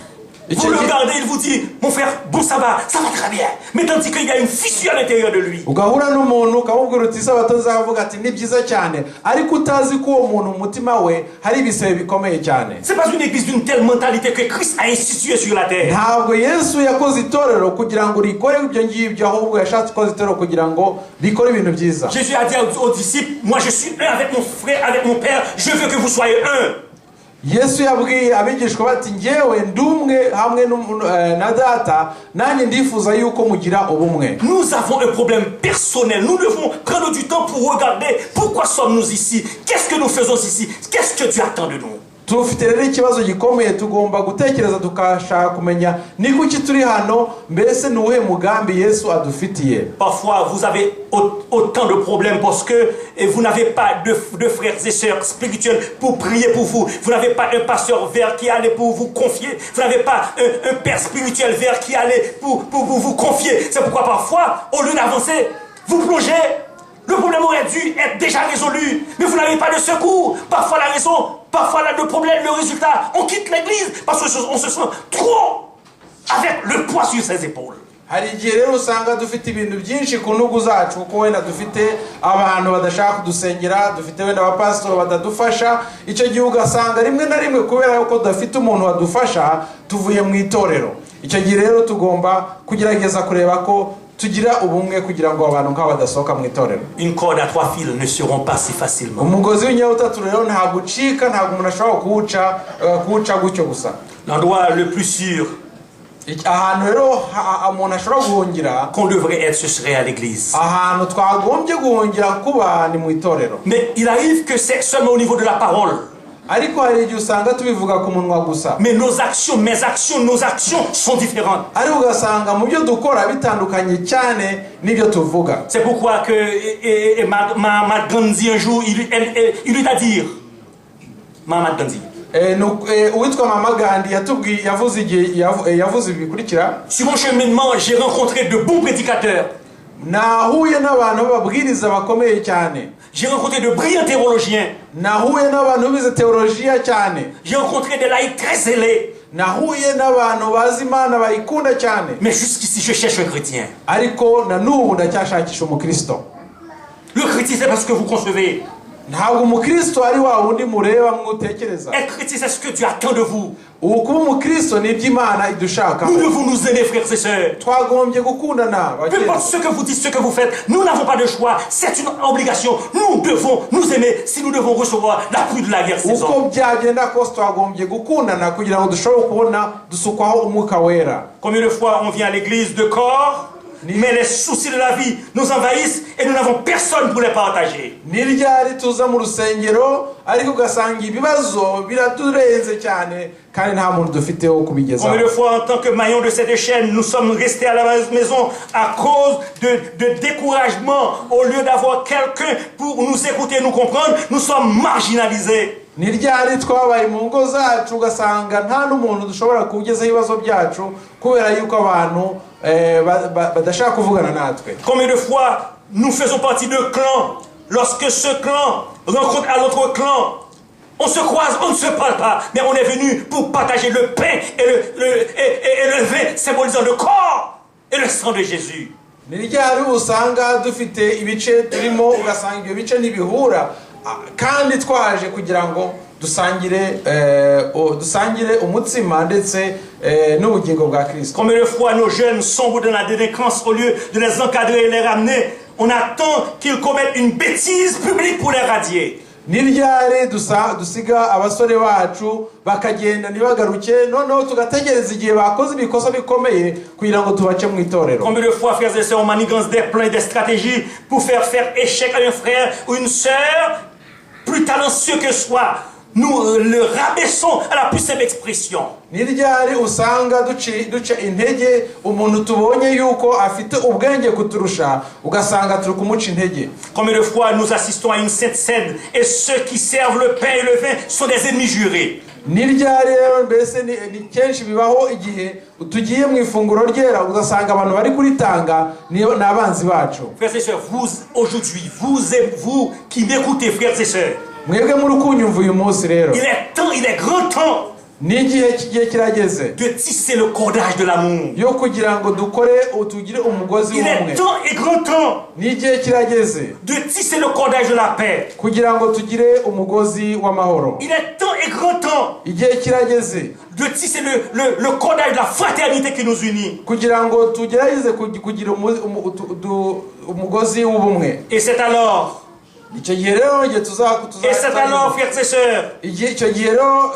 Et Vous le regardez, il vous dit, mon frère, bon ça va très bien. Mais tandis qu'il y a une fissure à l'intérieur de lui. Ugahura n'umuntu ukamubwira uti isabato nzavuga ati ni byiza cyane ariko utazi ko uwo muntu mu mutima we hari ibisebe bikomeye cyane. C'est pas une église d'une telle mentalité que Christ a instituée sur la terre. Ntabwo Yesu yakoze itorero kugira ngo rikore ibyo ngibyo ahubwo yashatse koza itorero kugira ngo rikore ibintu byiza. Jésus a dit aux disciples, moi je suis un avec mon frère, avec mon Père, je veux que vous soyez un. Yesu yabwiye abigishwa bati ngewe ndi umwe hamwe n'umu- eh, na data nanjye ndifuza yuko mugira ubumwe. Nous avons un problème personnel. Nous devons prendre du temps pour regarder pourquoi sommes-nous ici. Qu'est-ce que nous faisons ici? Qu'est-ce que Dieu attend de nous? Tufite rero ikibazo gikomeye tugomba gutekereza tukashaka kumenya ni kuki turi hano mbese ni uwuhe mugambi Yesu adufitiye. Parfois, vous avez autant de problèmes parce que vous n'avez pas de frères et sœurs spirituels pour prier pour vous. Vous n'avez pas un pasteur vers qui aller pour vous confier. Vous n'avez pas un père spirituel vers qui aller pour vous confier. C'est pourquoi parfois, au lieu d'avancer, vous plongez. Le problème aurait dû être déjà résolu, mais vous n'avez pas de secours. Parfois la raison, parfois le problème, le résultat, on quitte l'église parce qu'on se sent trop avec le poids sur ses épaules. Hari igihe rero usanga dufite ibintu byinshi ku ntugu zacu kuko wenda dufite abantu badashaka kudusengera dufite wenda abapasitori batadufasha icyo gihe ugasanga rimwe na rimwe kubera yuko tudafite umuntu wadufasha tuvuye mu itorero. Icyo gihe rero tugomba kugerageza kureba ko tugira ubumwe kugira ngo abantu nk'abo badasohoka mu itorero. Une corde à trois fils ne se rompt pas si facilement. Umugozi w'inyabutatu rero ntabwo ucika ntabwo umuntu ashobora kuwuca eh, kuwuca gutyo gusa. L'endroit le plus sûr Ahantu rero umuntu ashobora guhungira qu'on devrait être, ce serait à l'église. Ahantu twagombye guhungira kuba ni mu itorero. Mais il arrive que c'est seulement au niveau de la parole. Ariko hari igihe usanga tubivuga ku munwa gusa. Mais nos actions, mes actions, nos actions sont différentes. Ariko ugasanga mu byo dukora bitandukanye cyane n'ibyo tuvuga. C'est pourquoi que et ma Gandhi un jour, il eut à dire, Mahatma Gandhi, Eh, uwitwa mama Gandhi yatubwiye yavuze igihe yavuze ibi bikurikira. Sur mon cheminement, j'ai rencontré de bons prédicateurs. Nahuye n'abantu b'ababwiriza bakomeye cyane. J'ai rencontré de brillants théologiens. Nahuye n'abantu bize teolojiya cyane. J'ai rencontré des laïcs très zélés. Nahuye n'abantu bazi Imana bayikunda cyane. Mais jusqu'ici, je cherche un chrétien. Ariko na n'ubu ndacyashakisha umukristo. Le chrétien, c'est pas ce que vous concevez. Ntabwo umukristo ari wa wundi mureba mwutekereza. Être chrétien, c'est ce que Dieu attend de vous. Ubu kuba umukristo ni iby'Imana idushakaho. Nous devons nous aimer, frères et sœurs. Twagombye gukundana. Peu importe ce que vous dites, ce que vous faites, nous n'avons pas de choix. C'est une obligation. Nous devons nous aimer si nous devons recevoir la pluie de l'arrière-saison. Uko byagenda kose twagombye gukundana kugira ngo dushobore kubona dusukwaho umwuka wera. Combien de fois on vient à l'église de corps, mais les soucis de la vie nous envahissent et nous n'avons personne pour les partager. Ni ryari tuza mu rusengero ariko ugasanga ibibazo biraturenze cyane kandi nta muntu dufite wo kubigezaho. Combien de fois, en tant que maillon de cette chaîne, nous sommes restés à la maison à cause de découragement. Au lieu d'avoir quelqu'un pour nous écouter et nous comprendre, nous sommes marginalisés. Ni ryari twabaye mu ngo zacu ugasanga nta n'umuntu dushobora kugezaho ibibazo byacu kubera yuko abantu eh, badashaka kuvugana natwe. Combien de fois nous faisons partie de clans? Lorsque ce clan rencontre à l'autre clan, on se croise, on ne se parle pas, mais on est venu pour partager le pain et le vin, symbolisant le corps et le sang de Jésus. Ni ryari usanga dufite ibice turimo ugasanga ibyo bice ntibihura ah, kandi twaje kugira ngo dusangire eh, dusangire umutsima ndetse eh, n'ubugingo bwa Kristo. Combien de fois nos jeunes sombrent dans la délinquance? Au lieu de les encadrer et les ramener, on attend qu'ils commettent une bêtise publique pour les radier. Ni ryari dusiga abasore bacu bakagenda ntibagaruke noneho tugategereza igihe bakoze ibikosa bikomeye kugira ngo tubace mu itorero. Combien de fois, frères et sœurs, on manigance des plans et des stratégies pour faire faire échec à un frère ou une sœur plus talentueux que soi. Nous le rabaissons à la plus simple expression. Ni ryari usanga duca intege umuntu tubonye yuko afite ubwenge kuturusha ugasanga turi kumuca intege. Combien de fois nous assistons à une sainte cène et ceux qui servent le pain et le vin sont des ennemis jurés. Ni ryari rero mbese ni kenshi bibaho igihe tugiye mu ifunguro ryera ugasanga abantu bari kuritanga ni abanzi bacu. Frères et sœurs, vous, aujourd'hui, vous et vous qui m'écoutez, frères et sœurs, Mwebwe muri kunyumva uyu munsi rero, il est temps, il est grand temps ni igihe kigiye kirageze de tisser le cordage de l'amour. Yo kugira ngo dukore tugire umugozi Il w'ubumwe. est temps et grand temps Ni igihe kirageze de tisser le cordage de la paix. Kugira ngo tugire umugozi w'amahoro. Il est temps et grand temps Igihe kirageze de tisser le cordage de la fraternité qui nous unit. Kugira ngo tugerageze kugira umugozi w'ubumwe. Et c'est alors, Icyo gihe rero igihe et c'est alors, frères et sœurs, igihe icyo gihe rero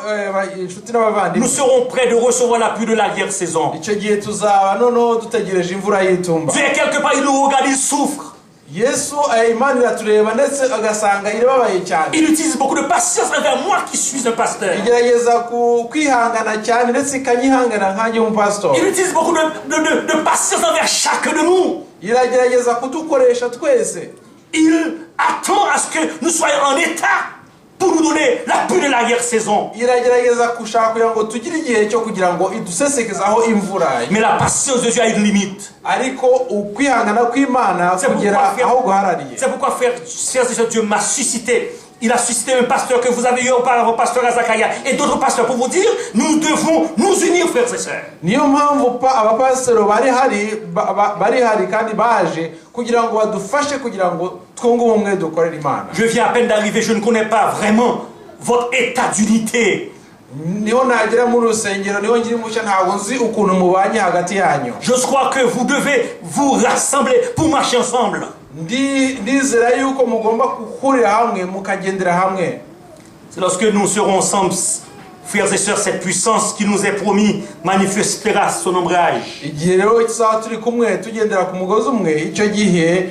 inshuti n'abavandimwe, nous serons prêts de recevoir la pluie de l'arrière-saison. Icyo gihe tuzaba noneho dutegereje imvura y'itumba. Dieu est quelque part, il nous regarde, il souffre. Yesu Imana iratureba ndetse agasanga irababaye cyane. Il utilise beaucoup de patience envers moi qui suis un pasteur. Igerageza kwihangana cyane ndetse ikanyihangana nkanjye w'umupasitori. Il utilise beaucoup de patience envers chacun de nous. Iragerageza kudukoresha twese. Il attend à ce que nous soyons en état pour nous donner la pluie de l'arrière-saison. Iragerageza gushaka kugira ngo tugire igihe cyo kugira ngo idusesekezaho imvura. Mais la patience de Dieu a une limite. Ariko ukwihangana kw'Imana C'est kugera pourquoi, frère, aho guharariye. C'est pourquoi, frère, frères et sœurs, Dieu m'a suscité. Il a suscité un pasteur que vous avez eu auparavant, pasteur Azakaria, et d'autres pasteurs pour vous dire, nous devons nous unir, frères et sœurs. Niyo mpamvu abapasiteri bari hari bari hari kandi baje kugira ngo badufashe kugira ngo twunge ubumwe dukorere Imana. Je viens à peine d'arriver, je ne connais pas vraiment votre état d'unité. Niho nagera muri rusengero niho ngira mushya ntabwo nzi ukuntu mubanye hagati yanyu. Je crois que vous devez vous rassembler pour marcher ensemble. Ndizera yuko mugomba guhurira hamwe mukagendera hamwe. C'est lorsque nous serons ensemble, frères et sœurs, cette puissance qui nous est promise manifestera son ombrage. Igihe rero tuzaba turi kumwe tugendera ku mugozi umwe icyo gihe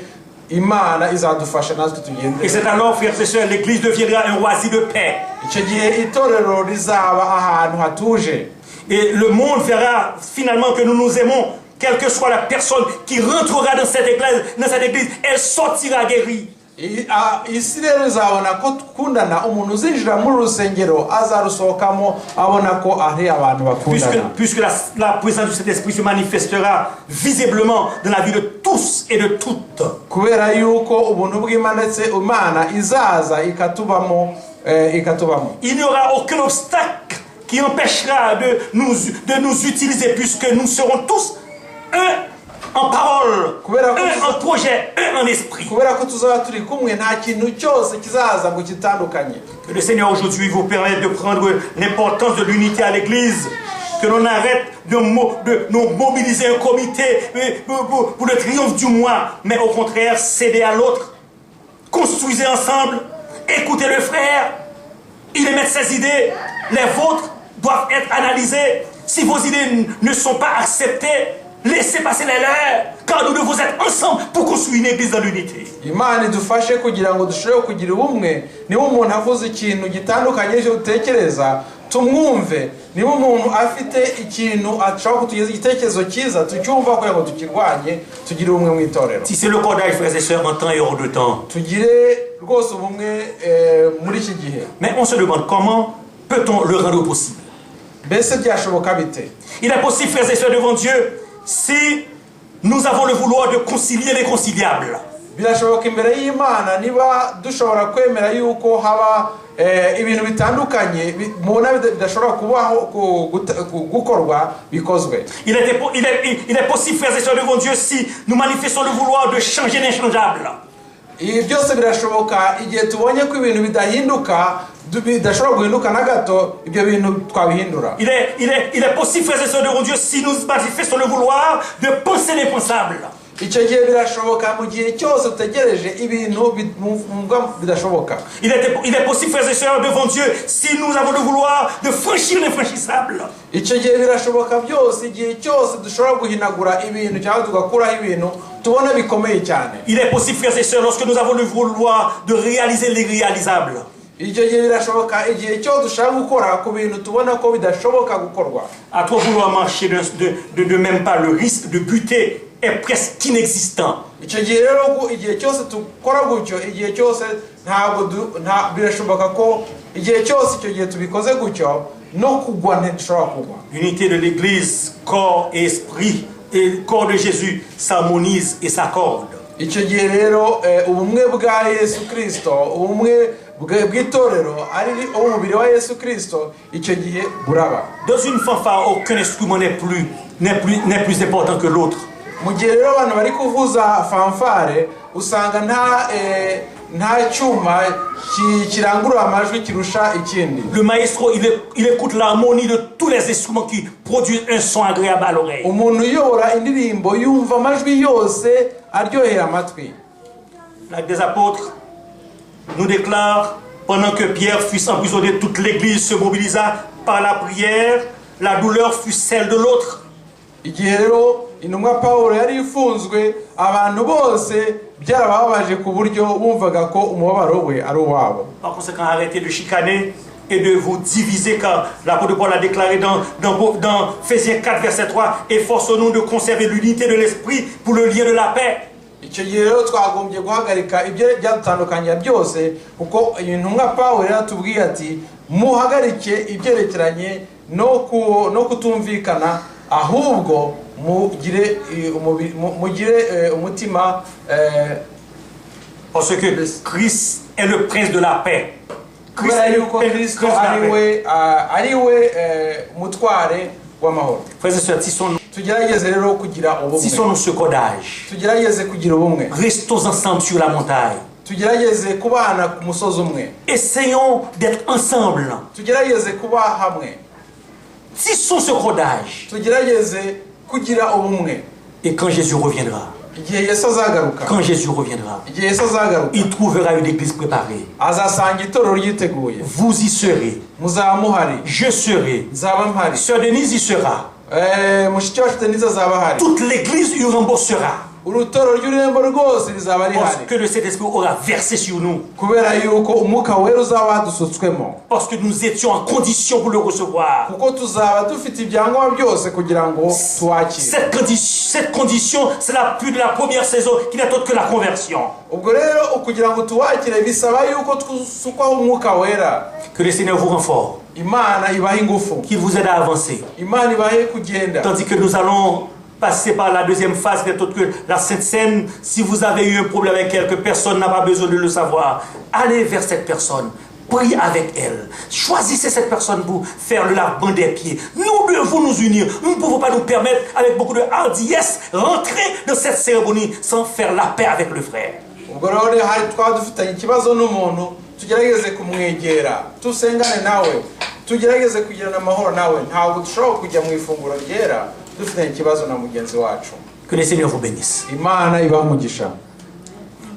Imana izadufasha natwe Et tugendere. c'est alors, frères et sœurs, l'Église deviendra un oasis de paix. Icyo gihe itorero rizaba ahantu hatuje. Et le monde verra finalement que nous nous aimons, quelle que soit la personne qui rentrera dans cette église, elle sortira guérie. Isi rero izabona ko dukundana umuntu uzinjira muri uru rusengero azarusohokamo abona ko ari abantu Puisque, bakundana. Puisque la présence du Saint-Esprit se manifestera visiblement dans la vie de tous et de toutes. Kubera yuko ubuntu bw'Imana ndetse Imana izaza ikatubamo. Il n'y aura aucun obstacle qui empêchera de nous utiliser, puisque nous serons tous un en parole, un en projet, un en esprit. Kubera ko tuzaba turi kumwe nta kintu cyose kizaza ngo kitandukanye. Que le Seigneur aujourd'hui vous permette de prendre l'importance de l'unité à l'Église. Que l'on arrête de nous mobiliser un comité pour le triomphe du moi, mais au contraire, céder à l'autre. Construisez ensemble, écoutez le frère, il émet ses idées, les vôtres doivent être analysées. Si vos idées ne sont pas acceptées, laissez passer les leurs, car nous devons être ensemble pour construire une église dans l'unité. Imana idufashe kugira ngo dushobore kugira ubumwe niba umuntu avuze ikintu gitandukanye n'icyo dutekereza tumwumve niba umuntu afite ikintu ashobora kutugeza igitekerezo cyiza tucyumva kugira ngo tukirwanye tugire ubumwe mu itorero. Tissez le cordage, frères et sœurs, en temps et hors de temps. Tugire rwose ubumwe muri iki gihe. Mais on se demande comment peut-on le rendre possible. Mbese byashoboka bite? Il est possible, frères et sœurs, devant Dieu, si nous avons le vouloir de concilier l'inconciliable. Birashoboka imbere y'Imana niba dushobora kwemera yuko haba ibintu bitandukanye mubona bidashobora kubaho gukorwa bikozwe. Il est possible, frères et sœurs, devant Dieu, si nous manifestons le vouloir de changer l'inchangeable. Ibi byose birashoboka igihe tubonye ko ibintu bidahinduka bidashobora guhinduka na gato ibyo bintu twabihindura. Il est possible, frères et sœurs, devant Dieu, si nous manifestons le vouloir de penser l'impensable. Icyo gihe birashoboka mu gihe cyose dutegereje ibintu bidashoboka. Il est possible, frères et sœurs, devant Dieu, si nous avons le vouloir de franchir l'infranchissable. Icyo gihe birashoboka byose igihe cyose dushobora guhinagura ibintu cyangwa tugakuraho ibintu tubona bikomeye cyane. Il est possible, frères et sœurs, lorsque nous avons le vouloir de réaliser l'irréalisable. Icyo gihe birashoboka igihe cyose dushaka gukora ku bintu tubona ko bidashoboka gukorwa. À trop vouloir marcher de même pas, le risque de buter est presque inexistant. Icyo gihe rero igihe cyose dukora gutyo igihe cyose ntabwo birashoboka ko igihe cyose icyo gihe tubikoze gutyo No kugwa ntidushobora kugwa. L'unité de l'Église, corps et esprit, et le corps de Jésus s'harmonise et s'accorde. Icyo gihe rero ubumwe bwa Yesu Kirisito, ubumwe bw'itorero ari umubiri wa Yesu Kirisito, icyo gihe buraba. Dans une fanfare, aucun instrument n'est plus important que l'autre. Mu gihe rero abantu bari kuvuza fanfare, usanga nta cyuma kirangurura amajwi kirusha ikindi. Le maestro, il écoute l'harmonie de tous les instruments qui produisent un son agréable à l'oreille. Umuntu uyobora indirimbo yumva amajwi yose aryoheye amatwi. L'acte des Apôtres nous déclare, pendant que Pierre fut emprisonné, toute l'Église se mobilisa par la prière. La douleur fut celle de l'autre. Igihe rero intumwa Pawulo yari ifunzwe, abantu bose byarabababaje ku buryo bumvaga ko umubabaro we ari uwabo. Par conséquent, arrêtez de chicaner et de vous diviser, car l'apôtre Paul a déclaré dans Ephésiens 4, verset 3, efforçons-nous de conserver l'unité de l'esprit pour le lien de la paix. Icyo gihe rero twagombye guhagarika ibyo byadutandukanya byose, kuko intumwa Pawulo yaratubwiye ati muhagarike ibyerekeranye no kutumvikana, ahubwo mugire mugire umutima. Parce que Christ est le prince de la paix. Christ Kubera est le yuko prince Kristo de la ari paix. we ari we mutware w'amahoro. Frères et sœurs, tissons-nous Tugerageze rero kugira ubumwe. tissons-nous ce cordage. Tugerageze kugira ubumwe. Restons ensemble sur la montagne. Tugerageze kubana ku musozi umwe. Essayons d'être ensemble. Tugerageze kuba hamwe. Tissons ce cordage. Tugerageze kugira ubumwe. Et quand Jésus reviendra, Igihe Yesu azagaruka, quand Jésus reviendra, igihe Yesu azagaruka, il trouvera une église préparée. Azasanga itorero ryiteguye. Vous y serez. Muzaba muhari. Je serai. Nzaba mpari. Sœur Denise y sera. Mushiki wacu Denise azaba ahari. Toute l'église Urembo sera. Itorero ry'Urembo rwose rizaba Parce rihari. Que le Saint-Esprit aura versé sur nous. Kubera yuko Umwuka Wera uzaba wadusutswemo. Parce que nous étions en condition pour le recevoir. Kuko tuzaba dufite ibyangombwa byose kugira ngo tuwakire. Cette condition, c'est la pluie de la première saison qui n'est autre que la conversion. Ubwo rero kugira ngo tuwakire bisaba yuko twusukwaho Umwuka Wera. Que le Seigneur vous renforce. Imana ibahe ingufu. Qu'il vous aide à avancer. Imana ibahe kugenda. Tandis que nous allons passer par la deuxième phase, n'est autre que la Sainte Cène. Si vous avez eu un problème avec quelque personne, n'a pas besoin de le savoir. Allez vers cette personne. Priez avec elle. Choisissez cette personne pour faire le lavement des pieds. Nous devons nous unir. Nous ne pouvons pas nous permettre, avec beaucoup de hardiesse, rentrer dans cette cérémonie sans faire la paix avec le frère. Ubwo rero hari twaba dufitanye ikibazo n'umuntu, tugerageze kumwegera, tusengane nawe, tugerageze kugirana amahoro nawe. Ntabwo dushobora kujya mu ifunguro ryera dufitanye ikibazo na mugenzi wacu. Que le Seigneur vous bénisse. Imana ibahe umugisha.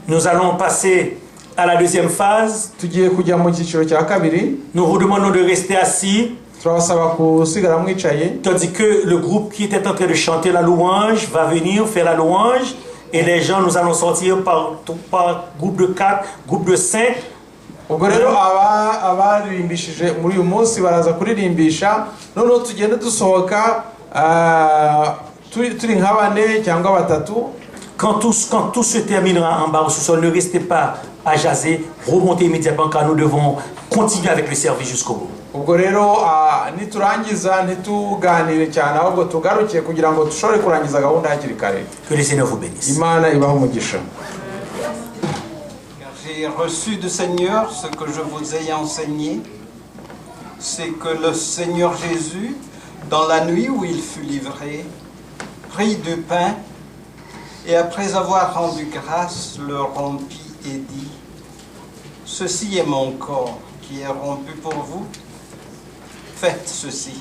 Nous allons passer à la deuxième phase. Tugiye kujya mu cyiciro cya kabiri. Nous vous demandons de rester assis. Turabasaba gusigara mwicaye. Tandis que le groupe qui était en train de chanter la louange va venir faire la louange. Et les gens, nous allons sortir par groupe de 4, groupe de 5. Ubwo rero aba abaririmbishije muri uyu munsi baraza kuririmbisha, noneho tugende dusohoka turi nka bane cyangwa batatu. Quand tout se terminera en bas au sous-sol, ne restez pas à jaser, remontez immédiatement car nous devons continuer avec le service jusqu'au bout. Ubwo rero niturangiza ntituganire cyane, ahubwo tugaruke kugira ngo dushobore kurangiza gahunda hakiri kare. Que le Seigneur vous bénisse. Imana ibahe umugisha. Car j'ai reçu du Seigneur ce que je vous ai enseigné, c'est que le Seigneur Jésus, dans la nuit où il fut livré, prit du pain et après avoir rendu grâce, le rompit et dit, Ceci est mon corps qui est rompu pour vous. Faites ceci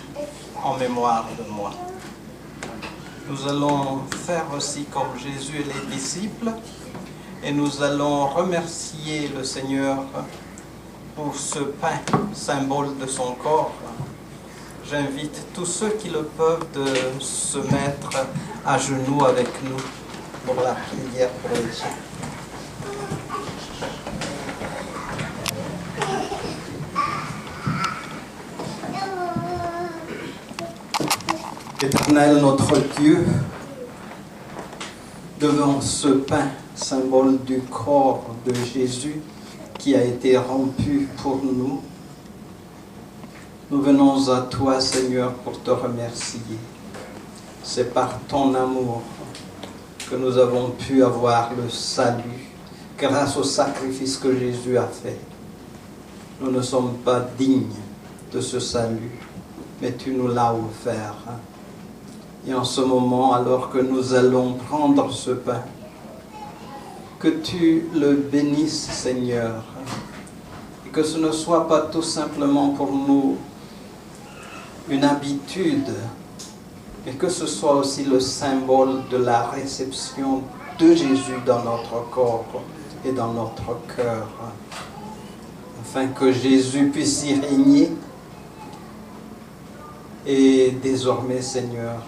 en mémoire de moi. Nous allons faire aussi comme Jésus et les disciples et nous allons remercier le Seigneur pour ce pain, symbole de son corps. J'invite tous ceux qui le peuvent de se mettre à genoux avec nous pour la prière pour les pains. Éternel notre Dieu, devant ce pain, symbole du corps de Jésus qui a été rompu pour nous, Nous venons à toi, Seigneur, pour te remercier. C'est par ton amour que nous avons pu avoir le salut, grâce au sacrifice que Jésus a fait. Nous ne sommes pas dignes de ce salut, mais tu nous l'as offert. Et en ce moment, alors que nous allons prendre ce pain, que tu le bénisses, Seigneur, et que ce ne soit pas tout simplement pour nous une habitude, mais que ce soit aussi le symbole de la réception de Jésus dans notre corps et dans notre cœur, afin que Jésus puisse y régner. Et désormais, Seigneur,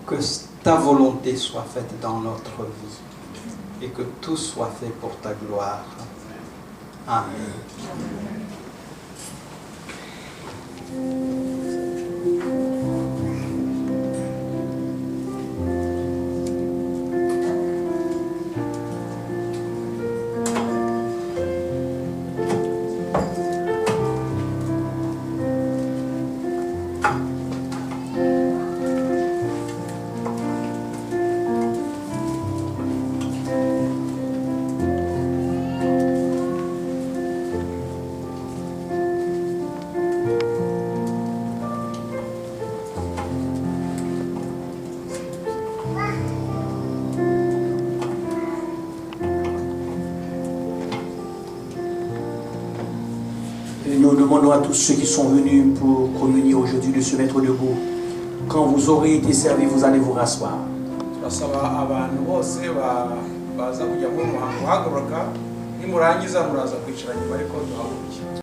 que ta volonté soit faite dans notre vie et que tout soit fait pour ta gloire. Amen. Et nous demandons à tous ceux qui sont venus pour communier aujourd'hui de se mettre debout. Quand vous aurez été servis, vous allez vous rasseoir. Turasaba abantu bose baza kujya muri uyu muhango guhaguruka, nimurangiza muraza kwicara nyuma, ariko duhaguruke.